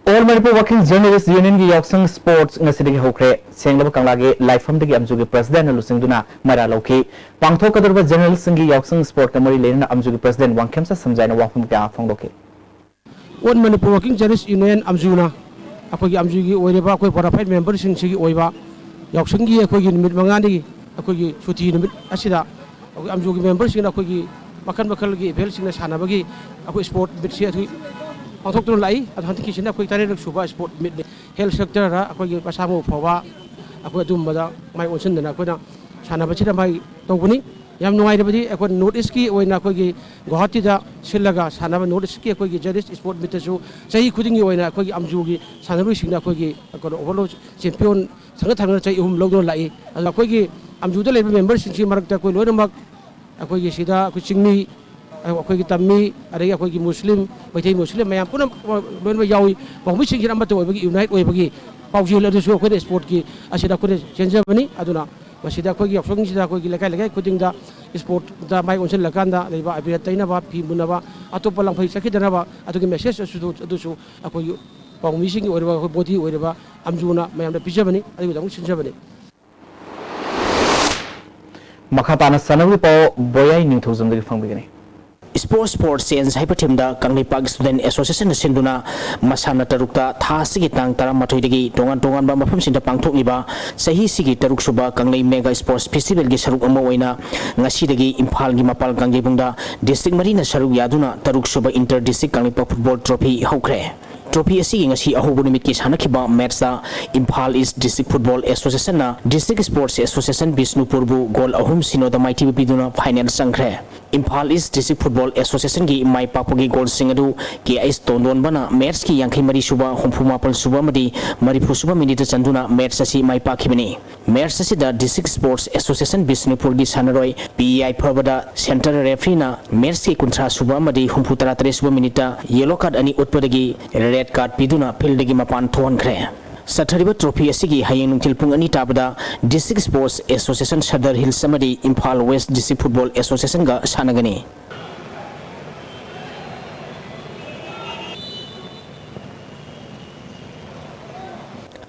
All Manipur Working Journalist Unionꯒꯤ ꯌꯥꯎꯁꯪ ꯁ꯭ꯄꯣꯔꯠꯁ ꯉꯁꯤꯗꯒꯤ ꯍꯧꯈ꯭ꯔꯦ꯫ ꯁꯦꯡꯂꯕ ꯀꯪꯂꯥꯒꯤ ꯂꯥꯏꯐꯝꯗꯒꯤ ꯑꯝꯖꯨꯒꯤ ꯄ꯭ꯔꯁꯤꯗꯦꯟꯠꯅ ꯂꯨꯆꯤꯡꯗꯨꯅ ꯃꯩꯔꯥ ꯂꯧꯈꯤ꯫ ꯄꯥꯡꯊꯣꯛꯀꯗꯧꯔꯤꯕ ꯖꯔꯅꯦꯂꯤꯁꯁꯤꯡꯒꯤ ꯌꯥꯎꯁꯪ ꯁ꯭ꯄꯣꯔꯠꯀ ꯃꯔꯤ ꯂꯩꯅꯅ ꯑꯝꯖꯨꯒꯤ ꯄ꯭ꯔꯁꯤꯗꯦꯟꯠ ꯋꯥꯡꯈꯦꯝꯆꯥ ꯁꯝꯖꯥꯏꯅ ꯋꯥꯐꯝ ꯀꯌꯥ ꯐꯣꯡꯗꯣꯛꯈꯤ꯫ All Manipur Working Journalist Union ꯑꯝꯖꯨꯅ ꯑꯩꯈꯣꯏꯒꯤ ꯑꯝꯖꯨꯒꯤ ꯑꯣꯏꯔꯤꯕ ꯑꯩꯈꯣꯏ bona fide memberꯁꯤꯡꯁꯤꯒꯤ ꯑꯣꯏꯕ ꯌꯥꯎꯁꯪꯒꯤ ꯑꯩꯈꯣꯏꯒꯤ ꯅꯨꯃꯤꯠ ꯃꯉꯥꯅꯤꯒꯤ ꯑꯩꯈꯣꯏꯒꯤ ꯁꯨꯇꯤ ꯅꯨꯃꯤꯠ ꯑꯁꯤꯗ ꯑꯩꯈꯣꯏ ꯑꯝꯖꯨꯒꯤ memberꯁꯤꯡꯅ ꯑꯩꯈꯣꯏꯒꯤ ꯃꯈꯜ ꯃꯈꯜꯒꯤ ꯏꯚꯦꯟꯠꯁꯤꯡꯅ ꯁꯥꯟꯅꯕꯒꯤ ꯑꯩꯈꯣꯏ ꯁ꯭ꯄꯣꯔꯠ ꯃꯤꯠꯁꯤ ꯑꯩꯈꯣꯏ ꯄꯥꯡꯊꯣꯛꯇꯨꯅ ꯂꯥꯛꯏ꯫ ꯑꯗꯣ ꯍꯟꯗꯛꯀꯤꯁꯤꯅ ꯑꯩꯈꯣꯏ ꯇꯔꯦꯠꯂꯛ ꯁꯨꯕ ꯁ꯭ꯄꯣꯔꯠ ꯃꯤꯠꯅꯤ꯫ ꯍꯦꯜꯊ ꯁꯦꯛꯇꯔꯗ ꯑꯩꯈꯣꯏꯒꯤ ꯃꯁꯥ ꯃꯎ ꯐꯕ ꯑꯩꯈꯣꯏ ꯑꯗꯨꯝꯕꯗ ꯃꯥꯏ ꯑꯣꯟꯁꯤꯟꯗꯅ ꯑꯩꯈꯣꯏꯅ ꯁꯥꯟꯅꯕꯁꯤꯗ ꯃꯥꯏ ꯇꯧꯕꯅꯤ꯫ ꯌꯥꯝ ꯅꯨꯡꯉꯥꯏꯔꯕꯗꯤ ꯑꯩꯈꯣꯏ ꯅꯣꯔꯠ ꯏꯁ꯭ꯠꯀꯤ ꯑꯣꯏꯅ ꯑꯩꯈꯣꯏꯒꯤ ꯒꯨꯋꯥꯍꯥꯇꯤꯗ ꯁꯤꯜꯂꯒ ꯁꯥꯟꯅꯕ ꯅꯣꯔꯠ ꯏꯁ꯭ꯠꯀꯤ ꯑꯩꯈꯣꯏꯒꯤ ꯖꯔꯅꯦꯂꯤꯁ ꯁ꯭ꯄꯣꯔꯠ ꯃꯤꯠꯇꯁꯨ ꯆꯍꯤ ꯈꯨꯗꯤꯡꯒꯤ ꯑꯣꯏꯅ ꯑꯩꯈꯣꯏꯒꯤ ꯑꯝꯖꯨꯒꯤ ꯁꯥꯟꯅꯔꯣꯏꯁꯤꯡꯅ ꯑꯩꯈꯣꯏꯒꯤ ꯀꯩꯅꯣ ꯑꯣꯚꯔꯑꯣꯜ ꯆꯦꯝꯄꯤꯌꯟ ꯊꯪꯅ ꯊꯪꯅꯅ ꯆꯍꯤ ꯑꯍꯨꯝ ꯂꯧꯗꯨꯅ ꯂꯥꯛꯏ꯫ ꯑꯗꯨꯅ ꯑꯩꯈꯣꯏꯒꯤ ꯑꯝꯖꯨꯗ ꯂꯩꯔꯤꯕ memberꯁꯤꯡꯁꯤ ꯃꯔꯛꯇ ꯑꯩꯈꯣꯏ ꯂꯣꯏꯅꯃꯛ ꯑꯩꯈꯣꯏꯒꯤ ꯁꯤꯗ ꯑꯩꯈꯣꯏ ꯆꯤꯡꯃꯤ, ꯑꯩꯈꯣꯏꯒꯤ ꯇꯝꯃꯤ, ꯑꯗꯒꯤ ꯑꯩꯈꯣꯏꯒꯤ ꯃꯨꯁꯂꯤꯝ, ꯃꯩꯇꯩ ꯃꯨꯁꯂꯤꯝ ꯃꯌꯥꯝ ꯄꯨꯝꯅꯃꯛ ꯂꯣꯏꯅꯃꯛ ꯌꯥꯎꯏ꯫ ꯄꯥꯎꯃꯤꯁꯤꯡꯁꯤꯅ ꯑꯃꯠꯇ ꯑꯣꯏꯕꯒꯤ, unite ꯑꯣꯏꯕꯒꯤ ꯄꯥꯎꯖꯦꯜ ꯑꯗꯨꯁꯨ ꯑꯩꯈꯣꯏꯅ ꯁ꯭ꯄꯣꯔꯠꯀꯤ ꯑꯁꯤꯗ ꯑꯩꯈꯣꯏꯅ ꯆꯦꯟꯖꯕꯅꯤ꯫ ꯑꯗꯨꯅ ꯃꯁꯤꯗ ꯑꯩꯈꯣꯏꯒꯤ ꯌꯥꯎꯁꯪꯁꯤꯗ ꯑꯩꯈꯣꯏꯒꯤ ꯂꯩꯀꯥꯏ ꯂꯩꯀꯥꯏ ꯈꯨꯗꯤꯡꯗ ꯁ꯭ꯄꯣꯔꯠꯇ ꯃꯥꯏ ꯑꯣꯟꯁꯤꯜꯂꯀꯥꯟꯗ ꯂꯩꯕ ꯑꯕꯤꯔ ꯇꯩꯅꯕ, ꯐꯤ ꯃꯨꯟꯅꯕ, ꯑꯇꯣꯞꯄ ꯂꯪꯐꯩ ꯆꯠꯈꯤꯗꯅꯕ ꯑꯗꯨꯒꯤ message ꯑꯗꯨꯁꯨ, ꯑꯗꯨꯁꯨ ꯑꯩꯈꯣꯏꯒꯤ ꯄꯥꯎꯃꯤꯁꯤꯡꯒꯤ ꯑꯣꯏꯔꯤꯕ, ꯑꯩꯈꯣꯏ body ꯑꯣꯏꯔꯤꯕ ꯑꯝꯖꯨꯅ ꯃꯌꯥꯝꯗ ꯄꯤꯖꯕꯅꯤ, ꯑꯗꯨꯒꯤꯗꯃꯛ ꯁꯤꯟꯖꯕꯅꯤ꯫ ꯃꯈꯥ ꯇꯥꯅ ꯁꯥꯟꯅꯕꯒꯤ ꯄꯥꯎ ꯕꯣꯌꯥꯏ ꯅꯤꯡꯊꯧꯖꯝꯗꯒꯤ ꯐꯪꯕꯤꯒꯅꯤ꯫ Sports for Change ꯍꯥꯏꯕ theme ꯗ ꯀꯪꯂꯩꯄꯥꯛ Student Association ꯅ ꯁꯤꯟꯗꯨꯅ ꯃꯁꯥꯟꯅ ꯇꯔꯨꯛꯇ ꯊꯥ ꯑꯁꯤꯒꯤ ꯇꯥꯡ ꯇꯔꯥꯃꯥꯊꯣꯏꯗꯒꯤ ꯇꯣꯉꯥꯟ ꯇꯣꯉꯥꯟꯕ ꯃꯐꯝꯁꯤꯡꯗ ꯄꯥꯡꯊꯣꯛꯂꯤꯕ ꯆꯍꯤꯁꯤꯒꯤ ꯇꯔꯨꯛ ꯁꯨꯕ ꯀꯪꯂꯩ Mega Sports Festival ꯒꯤ ꯁꯔꯨꯛ ꯑꯃ ꯑꯣꯏꯅ ꯉꯁꯤꯗꯒꯤ ꯏꯝꯐꯥꯜꯒꯤ ꯃꯄꯥꯜ ꯀꯥꯡꯖꯩꯕꯨꯡꯗ district ꯃꯔꯤꯅ ꯁꯔꯨꯛ ꯌꯥꯗꯨꯅ ꯇꯔꯨꯛ ꯁꯨꯕ Inter District Kangleipak Football Trophy ꯍꯧꯈ꯭ꯔꯦ꯫ Trophy ꯑꯁꯤꯒꯤ ꯉꯁꯤ ꯑꯍꯧꯕ ꯅꯨꯃꯤꯠꯀꯤ ꯁꯥꯟꯅꯈꯤꯕ match ꯇ Imphal East District Football Association ꯅ District Sports Association ꯕꯤꯁꯅꯨꯄꯨꯔꯕꯨ goal ꯑꯍꯨꯝ ꯁꯤꯅꯣꯗ ꯃꯥꯏꯊꯤꯕ ꯄꯤꯗꯨꯅ final ꯆꯪꯈ꯭ꯔꯦ꯫ Imphal East District Football Association ꯒꯤ ꯃꯥꯏ ꯄꯥꯛꯄꯒꯤ goal ꯁꯤꯡ ꯑꯗꯨ ꯀꯦ ꯑꯩꯆ ꯇꯣꯟꯗꯣꯟꯕꯅ match ꯀꯤ ꯌꯥꯡꯈꯩ ꯃꯔꯤ ꯁꯨꯕ, ꯍꯨꯝꯐꯨ ꯃꯥꯄꯜ ꯁꯨꯕ ꯑꯃꯗꯤ ꯃꯔꯤꯐꯨ ꯁꯨꯕ minute ꯇ ꯆꯟꯗꯨꯅ match ꯑꯁꯤ ꯃꯥꯏ ꯄꯥꯛꯈꯤꯕꯅꯤ꯫ Match ꯑꯁꯤꯗ District Sports Association ꯕꯤꯁꯅꯨꯄꯨꯔꯒꯤ ꯁꯥꯟꯅꯔꯣꯏ ꯄꯤ ꯌꯥꯏꯐꯕꯗ centre referee ꯅ match ꯀꯤ ꯀꯨꯟꯊ꯭ꯔꯥ ꯁꯨꯕ ꯑꯃꯗꯤ ꯍꯨꯝꯐꯨ ꯇꯔꯥ ꯇꯔꯦꯠ ꯁꯨꯕ minute ꯇ yellow card ꯑꯅꯤ ꯎꯠꯄꯗꯒꯤ red card ꯄꯤꯗꯨꯅ field ꯗꯒꯤ ꯃꯄꯥꯟ ꯊꯣꯛꯍꯟꯈ꯭ꯔꯦ꯫ ꯆꯠꯊꯔꯤꯕ trophy ꯑꯁꯤꯒꯤ ꯍꯌꯦꯡ ꯅꯨꯡꯊꯤꯜ ꯄꯨꯡ ꯑꯅꯤ ꯇꯥꯕꯗ District Sports Association Sadar Hills ꯑꯃꯗꯤ Imphal West District Football Association ꯒ ꯁꯥꯟꯅꯒꯅꯤ꯫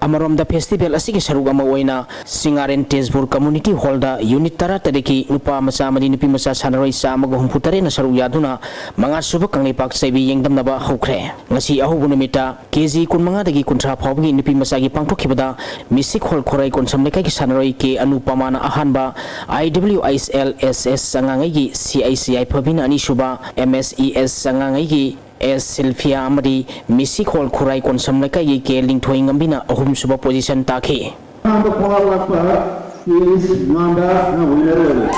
ꯑꯃꯔꯣꯝꯗ, ꯐꯦꯁꯇꯤꯚꯦꯜ ꯑꯁꯤꯒꯤ ꯁꯔꯨꯛ ꯑꯃ ꯑꯣꯏꯅ ꯁꯤꯡꯉꯥꯔꯦꯟ ꯇꯦꯖꯄꯨꯔ ꯀꯝꯃ꯭ꯌꯨꯅꯤꯇꯤ ꯍꯣꯜꯗ ꯌꯨꯅꯤꯠ ꯇꯔꯥ ꯇꯔꯦꯠꯀꯤ ꯅꯨꯄꯥ ꯃꯆꯥ ꯑꯃꯗꯤ ꯅꯨꯄꯤ ꯃꯆꯥ ꯁꯥꯟꯅꯔꯣꯏ ꯆꯥꯝꯃꯒ ꯍꯨꯝꯐꯨ ꯇꯔꯦꯠꯅ ꯁꯔꯨꯛ ꯌꯥꯗꯨꯅ ꯃꯉꯥꯁꯨꯕ ꯀꯪꯂꯩꯄꯥꯛ ꯆꯩꯕꯤ ꯌꯦꯡꯗꯝꯅꯕ ꯍꯧꯈ꯭ꯔꯦ꯫ ꯉꯁꯤ ꯑꯍꯧꯕ ꯅꯨꯃꯤꯠꯇ ꯀꯦ ꯖꯤ ꯀꯨꯟꯃꯉꯥꯗꯒꯤ ꯀꯨꯟꯊ꯭ꯔꯥ ꯐꯥꯎꯕꯒꯤ ꯅꯨꯄꯤ ꯃꯆꯥꯒꯤ ꯄꯥꯡꯊꯣꯛꯈꯤꯕꯗ ꯃꯤꯁꯤꯛ ꯍꯣꯜ ꯈꯣꯔꯥꯏ ꯀꯣꯟꯁꯝ ꯂꯩꯀꯥꯏꯒꯤ ꯁꯥꯟꯅꯔꯣꯏ ꯀꯦ ꯑꯅꯨꯄꯃꯥꯅ ꯑꯍꯥꯟꯕ, ꯑꯥꯏ ꯗꯕ꯭ꯂꯤꯎ ꯑꯩꯆ ꯑꯦꯜ ꯑꯦꯁ ꯑꯦꯁ ꯆꯉꯥꯉꯩꯒꯤ ꯁꯤ ꯑꯩꯆ ꯌꯥꯏꯐꯕꯤꯅ ꯑꯅꯤꯁꯨꯕ, ꯑꯦꯝ ꯑꯦꯁ ꯏ ꯑꯦꯁ ꯆꯉꯥꯉꯩꯒꯤ ꯑꯦꯁ ꯁꯤꯜꯐꯤꯌꯥ ꯑꯃꯗꯤ ꯃꯤꯁꯤꯛ ꯍꯣꯜ ꯈꯨꯔꯥꯏ ꯀꯣꯟꯁꯝ ꯂꯩꯀꯥꯏꯒꯤ ꯀꯦ ꯂꯤꯡꯊꯣꯏꯉꯝꯕꯤꯅ ꯑꯍꯨꯝꯁꯨꯕ ꯄꯣꯖꯤꯁꯟ ꯇꯥꯈꯤ꯫ ꯑꯍꯥꯟꯕ ꯈꯣꯡꯂꯥꯎ ꯂꯥꯛꯄ ꯀꯦ ꯑꯦꯁ ꯉꯥꯟꯗꯥꯅ ꯋꯤꯅꯔ ꯑꯣꯏꯔꯦ꯫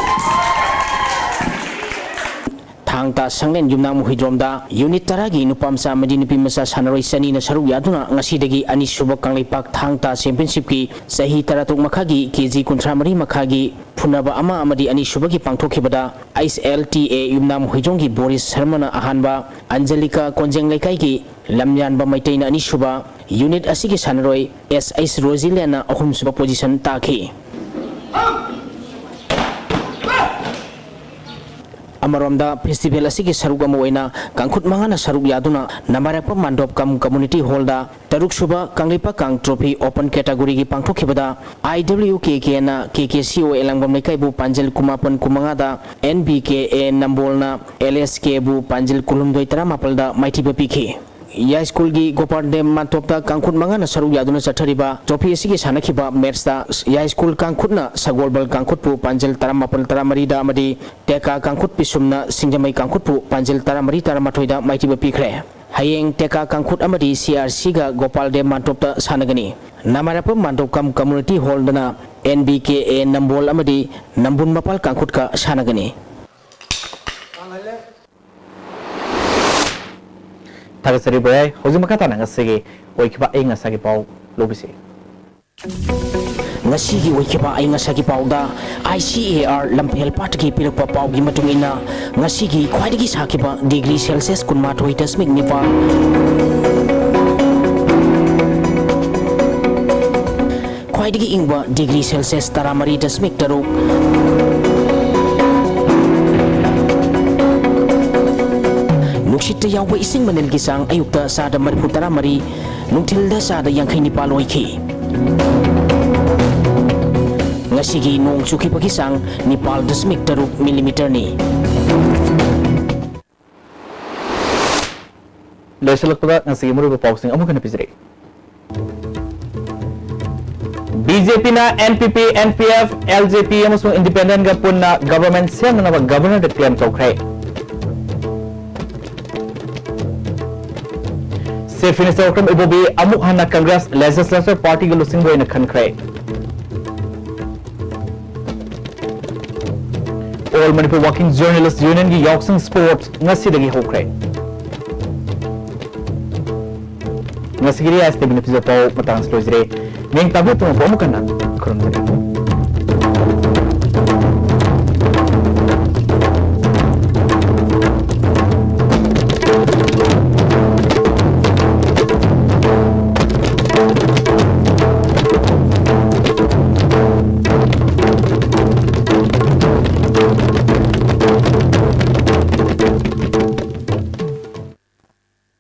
ꯊꯥꯡ ꯇꯥ ꯁꯪꯂꯦꯟ ꯌꯨꯝꯅꯥꯝ ꯍꯨꯏꯗ꯭ꯔꯣꯝꯗ ꯌꯨꯅꯤꯠ ꯇꯔꯥꯒꯤ ꯅꯨꯄꯥ ꯃꯆꯥ ꯑꯃꯗꯤ ꯅꯨꯄꯤ ꯃꯆꯥ ꯁꯥꯟꯅꯔꯣꯏ ꯆꯅꯤꯅ ꯁꯔꯨꯛ ꯌꯥꯗꯨꯅ ꯉꯁꯤꯗꯒꯤ ꯑꯅꯤꯁꯨꯕ ꯀꯪꯂꯩꯄꯥꯛ ꯊꯥꯡ ꯇꯥ ꯆꯦꯝꯄꯤꯌꯟꯁꯤꯞꯀꯤ ꯆꯍꯤ ꯇꯔꯥꯇꯔꯨꯛ ꯃꯈꯥꯒꯤ ꯀꯦ ꯖꯤ ꯀꯨꯟꯊ꯭ꯔꯥ ꯃꯔꯤ ꯃꯈꯥꯒꯤ ꯐꯨꯅꯕ ꯑꯃ ꯑꯃꯗꯤ ꯑꯅꯤꯁꯨꯕꯒꯤ ꯄꯥꯡꯊꯣꯛꯈꯤꯕꯗ ꯑꯩꯆ ꯑꯦꯜ ꯇꯤ ꯑꯦ ꯌꯨꯝꯅꯥꯝ ꯍꯨꯏꯗ꯭ꯔꯣꯝꯒꯤ ꯕꯣꯔꯤꯁ ꯁꯔꯃꯅ ꯑꯍꯥꯟꯕ, ꯑꯟꯖꯂꯤꯀꯥ ꯀꯣꯟꯖꯦꯡ ꯂꯩꯀꯥꯏꯒꯤ ꯂꯝꯌꯥꯟꯕ ꯃꯩꯇꯩꯅ ꯑꯅꯤꯁꯨꯕ, ꯌꯨꯅꯤꯠ ꯑꯁꯤꯒꯤ ꯁꯥꯟꯅꯔꯣꯏ ꯑꯦꯁ ꯑꯩꯆ ꯔꯣꯖꯤꯂꯦꯟꯅ ꯑꯍꯨꯝꯁꯨꯕ ꯄꯣꯖꯤꯁꯟ ꯇꯥꯈꯤ꯫ ꯑꯃꯔꯣꯝꯗ, ꯐꯦꯁꯇꯤꯚꯦꯜ ꯑꯁꯤꯒꯤ ꯁꯔꯨꯛ ꯑꯃ ꯑꯣꯏꯅ ꯀꯥꯡꯈꯨꯠ ꯃꯉꯥꯅ ꯁꯔꯨꯛ ꯌꯥꯗꯨꯅ ꯅꯃꯥꯏꯔꯥꯛꯄꯝ ꯃꯥꯟꯗꯣꯞ ꯀꯝ ꯀꯝꯃꯨꯅꯤꯇꯤ ꯍꯣꯜꯗ ꯇꯔꯨꯛꯁꯨꯕ ꯀꯪꯂꯩꯄꯥꯛ ꯀꯥꯡ ꯇ꯭ꯔꯣꯐꯤ ꯑꯣꯄꯟ ꯀꯦꯇꯥꯒꯣꯔꯤꯒꯤ ꯄꯥꯡꯊꯣꯛꯈꯤꯕꯗ ꯑꯥꯏ ꯗꯕ꯭ꯂꯤꯎ ꯀꯦ ꯀꯦꯅ K K C O Elangbam ꯂꯩꯀꯥꯏꯕꯨ ꯄꯥꯟꯖꯜ ꯀꯨꯟꯃꯥꯄꯟ ꯀꯨꯟꯃꯉꯥꯗ, ꯑꯦꯟ ꯕꯤ ꯀꯦ ꯑꯦ ꯅꯝꯕꯣꯜꯅ ꯑꯦꯜ ꯑꯦꯁ ꯀꯦꯕꯨ ꯄꯥꯟꯖꯜ ꯀꯨꯟꯍꯨꯝꯗꯣꯏ ꯇꯔꯥꯃꯥꯄꯜꯗ ꯃꯥꯏꯊꯤꯕ ꯄꯤꯈꯤ꯫ ꯌꯥꯏꯁ꯭ꯀꯨꯜꯒꯤ ꯒꯣꯄꯥꯜ ꯗꯦꯝ ꯃꯥꯟꯇꯣꯞꯇ ꯀꯥꯡꯈꯨꯠ ꯃꯉꯥꯅ ꯁꯔꯨꯛ ꯌꯥꯗꯨꯅ ꯆꯠꯊꯔꯤꯕ ꯇ꯭ꯔꯣꯐꯤ ꯑꯁꯤꯒꯤ ꯁꯥꯟꯅꯈꯤꯕ ꯃꯦꯠꯁꯇ ꯌꯥꯏꯁ꯭ꯀꯨꯜ ꯀꯥꯡꯈꯨꯠꯅ ꯁꯒꯣꯜꯕꯜ ꯀꯥꯡꯈꯨꯠꯄꯨ ꯄꯥꯟꯖꯜ ꯇꯔꯥꯃꯥꯄꯜ ꯇꯔꯥꯃꯔꯤꯗ ꯑꯃꯗꯤ ꯇꯦꯀꯥ ꯀꯥꯡꯈꯨꯠ ꯄꯤꯁꯨꯝꯅ ꯁꯤꯡꯖꯃꯩ ꯀꯥꯡꯈꯨꯠꯄꯨ ꯄꯥꯟꯖꯜ ꯇꯔꯥꯃꯔꯤ ꯇꯔꯥꯃꯥꯊꯣꯏꯗ ꯃꯥꯏꯊꯤꯕ ꯄꯤꯈ꯭ꯔꯦ꯫ ꯍꯌꯦꯡ ꯇꯦꯀꯥ ꯀꯥꯡꯈꯨꯠ ꯑꯃꯗꯤ ꯁꯤ ꯑꯥꯔ ꯁꯤꯒ ꯒꯣꯄꯥꯜ ꯗꯦꯝ ꯃꯥꯟꯇꯣꯞꯇ ꯁꯥꯟꯅꯒꯅꯤ꯫ ꯅꯃꯥꯏꯔꯥꯛꯄꯝ ꯃꯥꯟꯇꯣꯞ ꯀꯝ ꯀꯝꯃꯨꯅꯤꯇꯤ ꯍꯣꯜꯗꯅ ꯑꯦꯟ ꯕꯤ ꯀꯦ ꯑꯦ ꯅꯝꯕꯣꯜ ꯑꯃꯗꯤ ꯅꯝꯕꯨꯜ ꯃꯄꯥꯜ ꯀꯥꯡꯈꯨꯠꯀ ꯁꯥꯟꯅꯒꯅꯤ꯫ ꯊꯥꯒꯠꯆꯔꯤ ꯕꯣꯌꯥꯏ꯫ ꯍꯧꯖꯤꯛ ꯃꯈꯥ ꯇꯥꯅ ꯉꯁꯤꯒꯤ ꯑꯣꯏꯈꯤꯕ ꯑꯏꯪ ꯑꯁꯥꯒꯤ ꯄꯥꯎ ꯂꯧꯕꯤꯁꯤ꯫ ꯉꯁꯤꯒꯤ ꯑꯣꯏꯈꯤꯕ ꯑꯏꯪ ꯑꯁꯥꯒꯤ ꯄꯥꯎꯗ ꯑꯥꯏ ꯁꯤ ꯑꯦ ꯑꯥꯔ ꯂꯝꯐꯦꯜ ꯄꯥꯠꯇꯒꯤ ꯄꯤꯔꯛꯄ ꯄꯥꯎꯒꯤ ꯃꯇꯨꯡ ꯏꯟꯅ, ꯉꯁꯤꯒꯤ ꯈ꯭ꯋꯥꯏꯗꯒꯤ ꯁꯥꯈꯤꯕ ꯗꯤꯒ꯭ꯔꯤ ꯁꯦꯜꯁꯤꯌꯁ ꯀꯨꯟꯃꯥꯊꯣꯏ ꯗꯁꯃꯤꯛ ꯅꯤꯄꯥꯜ, ꯈ꯭ꯋꯥꯏꯗꯒꯤ ꯏꯪꯕ ꯗꯤꯒ꯭ꯔꯤ ꯁꯦꯜꯁꯤꯌꯁ ꯇꯔꯥꯃꯔꯤ ꯗꯁꯃꯤꯛ ꯇꯔꯨꯛ, ꯅꯨꯡꯁꯤꯠꯇ ꯌꯥꯎꯕ ꯏꯁꯤꯡ ꯃꯅꯤꯜꯒꯤ ꯆꯥꯡ ꯑꯌꯨꯛꯇ ꯆꯥꯗ ꯃꯔꯤꯐꯨ ꯇꯔꯥ ꯃꯔꯤ, ꯅꯨꯡꯊꯤꯜꯗ ꯆꯥꯗ ꯌꯥꯡꯈꯩ ꯅꯤꯄꯥꯜ ꯑꯣꯏꯈꯤ꯫ ꯉꯁꯤꯒꯤ ꯅꯣꯡ ꯆꯨꯈꯤꯕꯒꯤ ꯆꯥꯡ ꯅꯤꯄꯥꯜ ꯗꯁꯃꯤꯛ ꯇꯔꯨꯛ ꯃꯤꯂꯤꯃꯤꯇꯔꯅꯤ꯫ ꯂꯣꯏꯁꯤꯜꯂꯛꯄꯗ ꯉꯁꯤꯒꯤ ꯃꯔꯨꯑꯣꯏꯕ ꯄꯥꯎꯁꯤꯡ ꯑꯃꯨꯛ ꯍꯟꯅ ꯄꯤꯖꯔꯛꯏ꯫ ꯕꯤ ꯖꯦ ꯄꯤꯅ N P P, N P F, L J P ꯑꯃꯁꯨꯡ ꯏꯟꯗꯤꯄꯦꯟꯗꯦꯟꯒ ꯄꯨꯟꯅ ꯒꯕꯔꯃꯦꯟ ꯁꯦꯝꯅꯅꯕ ꯒꯕꯔꯅꯔꯗ ꯀ꯭ꯂꯦꯝ ꯇꯧꯈ꯭ꯔꯦ꯫ ꯆꯤꯐ ꯃꯤꯅꯤꯁꯇꯔ ꯋꯥꯀ꯭ꯔꯝ ꯎꯕꯣꯕꯤ ꯑꯃꯨꯛ ꯍꯟꯅ ꯀꯪꯒ꯭ꯔꯦꯁ ꯂꯦꯖꯤꯁꯂꯦꯆꯔ ꯄꯥꯔꯇꯤꯒꯤ ꯂꯨꯆꯤꯡꯕ ꯑꯣꯏꯅ ꯈꯟꯈ꯭ꯔꯦ꯫ ꯑꯣꯜ ꯃꯅꯤꯄꯨꯔ ꯋꯥꯔꯀꯤꯡ ꯖꯔꯅꯦꯂꯤꯁ ꯌꯨꯅꯤꯌꯟꯒꯤ ꯌꯥꯎꯁꯪ ꯁ꯭ꯄꯣꯔꯠꯁ ꯉꯁꯤꯗꯒꯤ ꯍꯧꯈ꯭ꯔꯦ꯫ ꯉꯁꯤꯒꯤꯗꯤ ꯑꯥꯏ ꯑꯦꯁ ꯇꯤ ꯚꯤꯅ ꯄꯤꯖꯕ ꯄꯥꯎ ꯃꯇꯥꯡꯁꯤ ꯂꯣꯏꯖꯔꯦ꯫ ꯃꯤꯡ ꯇꯥꯕ ꯇꯨꯝꯕ ꯑꯃꯨꯛ ꯍꯟꯅ ꯈꯨꯔꯨꯝꯖꯔꯤ꯫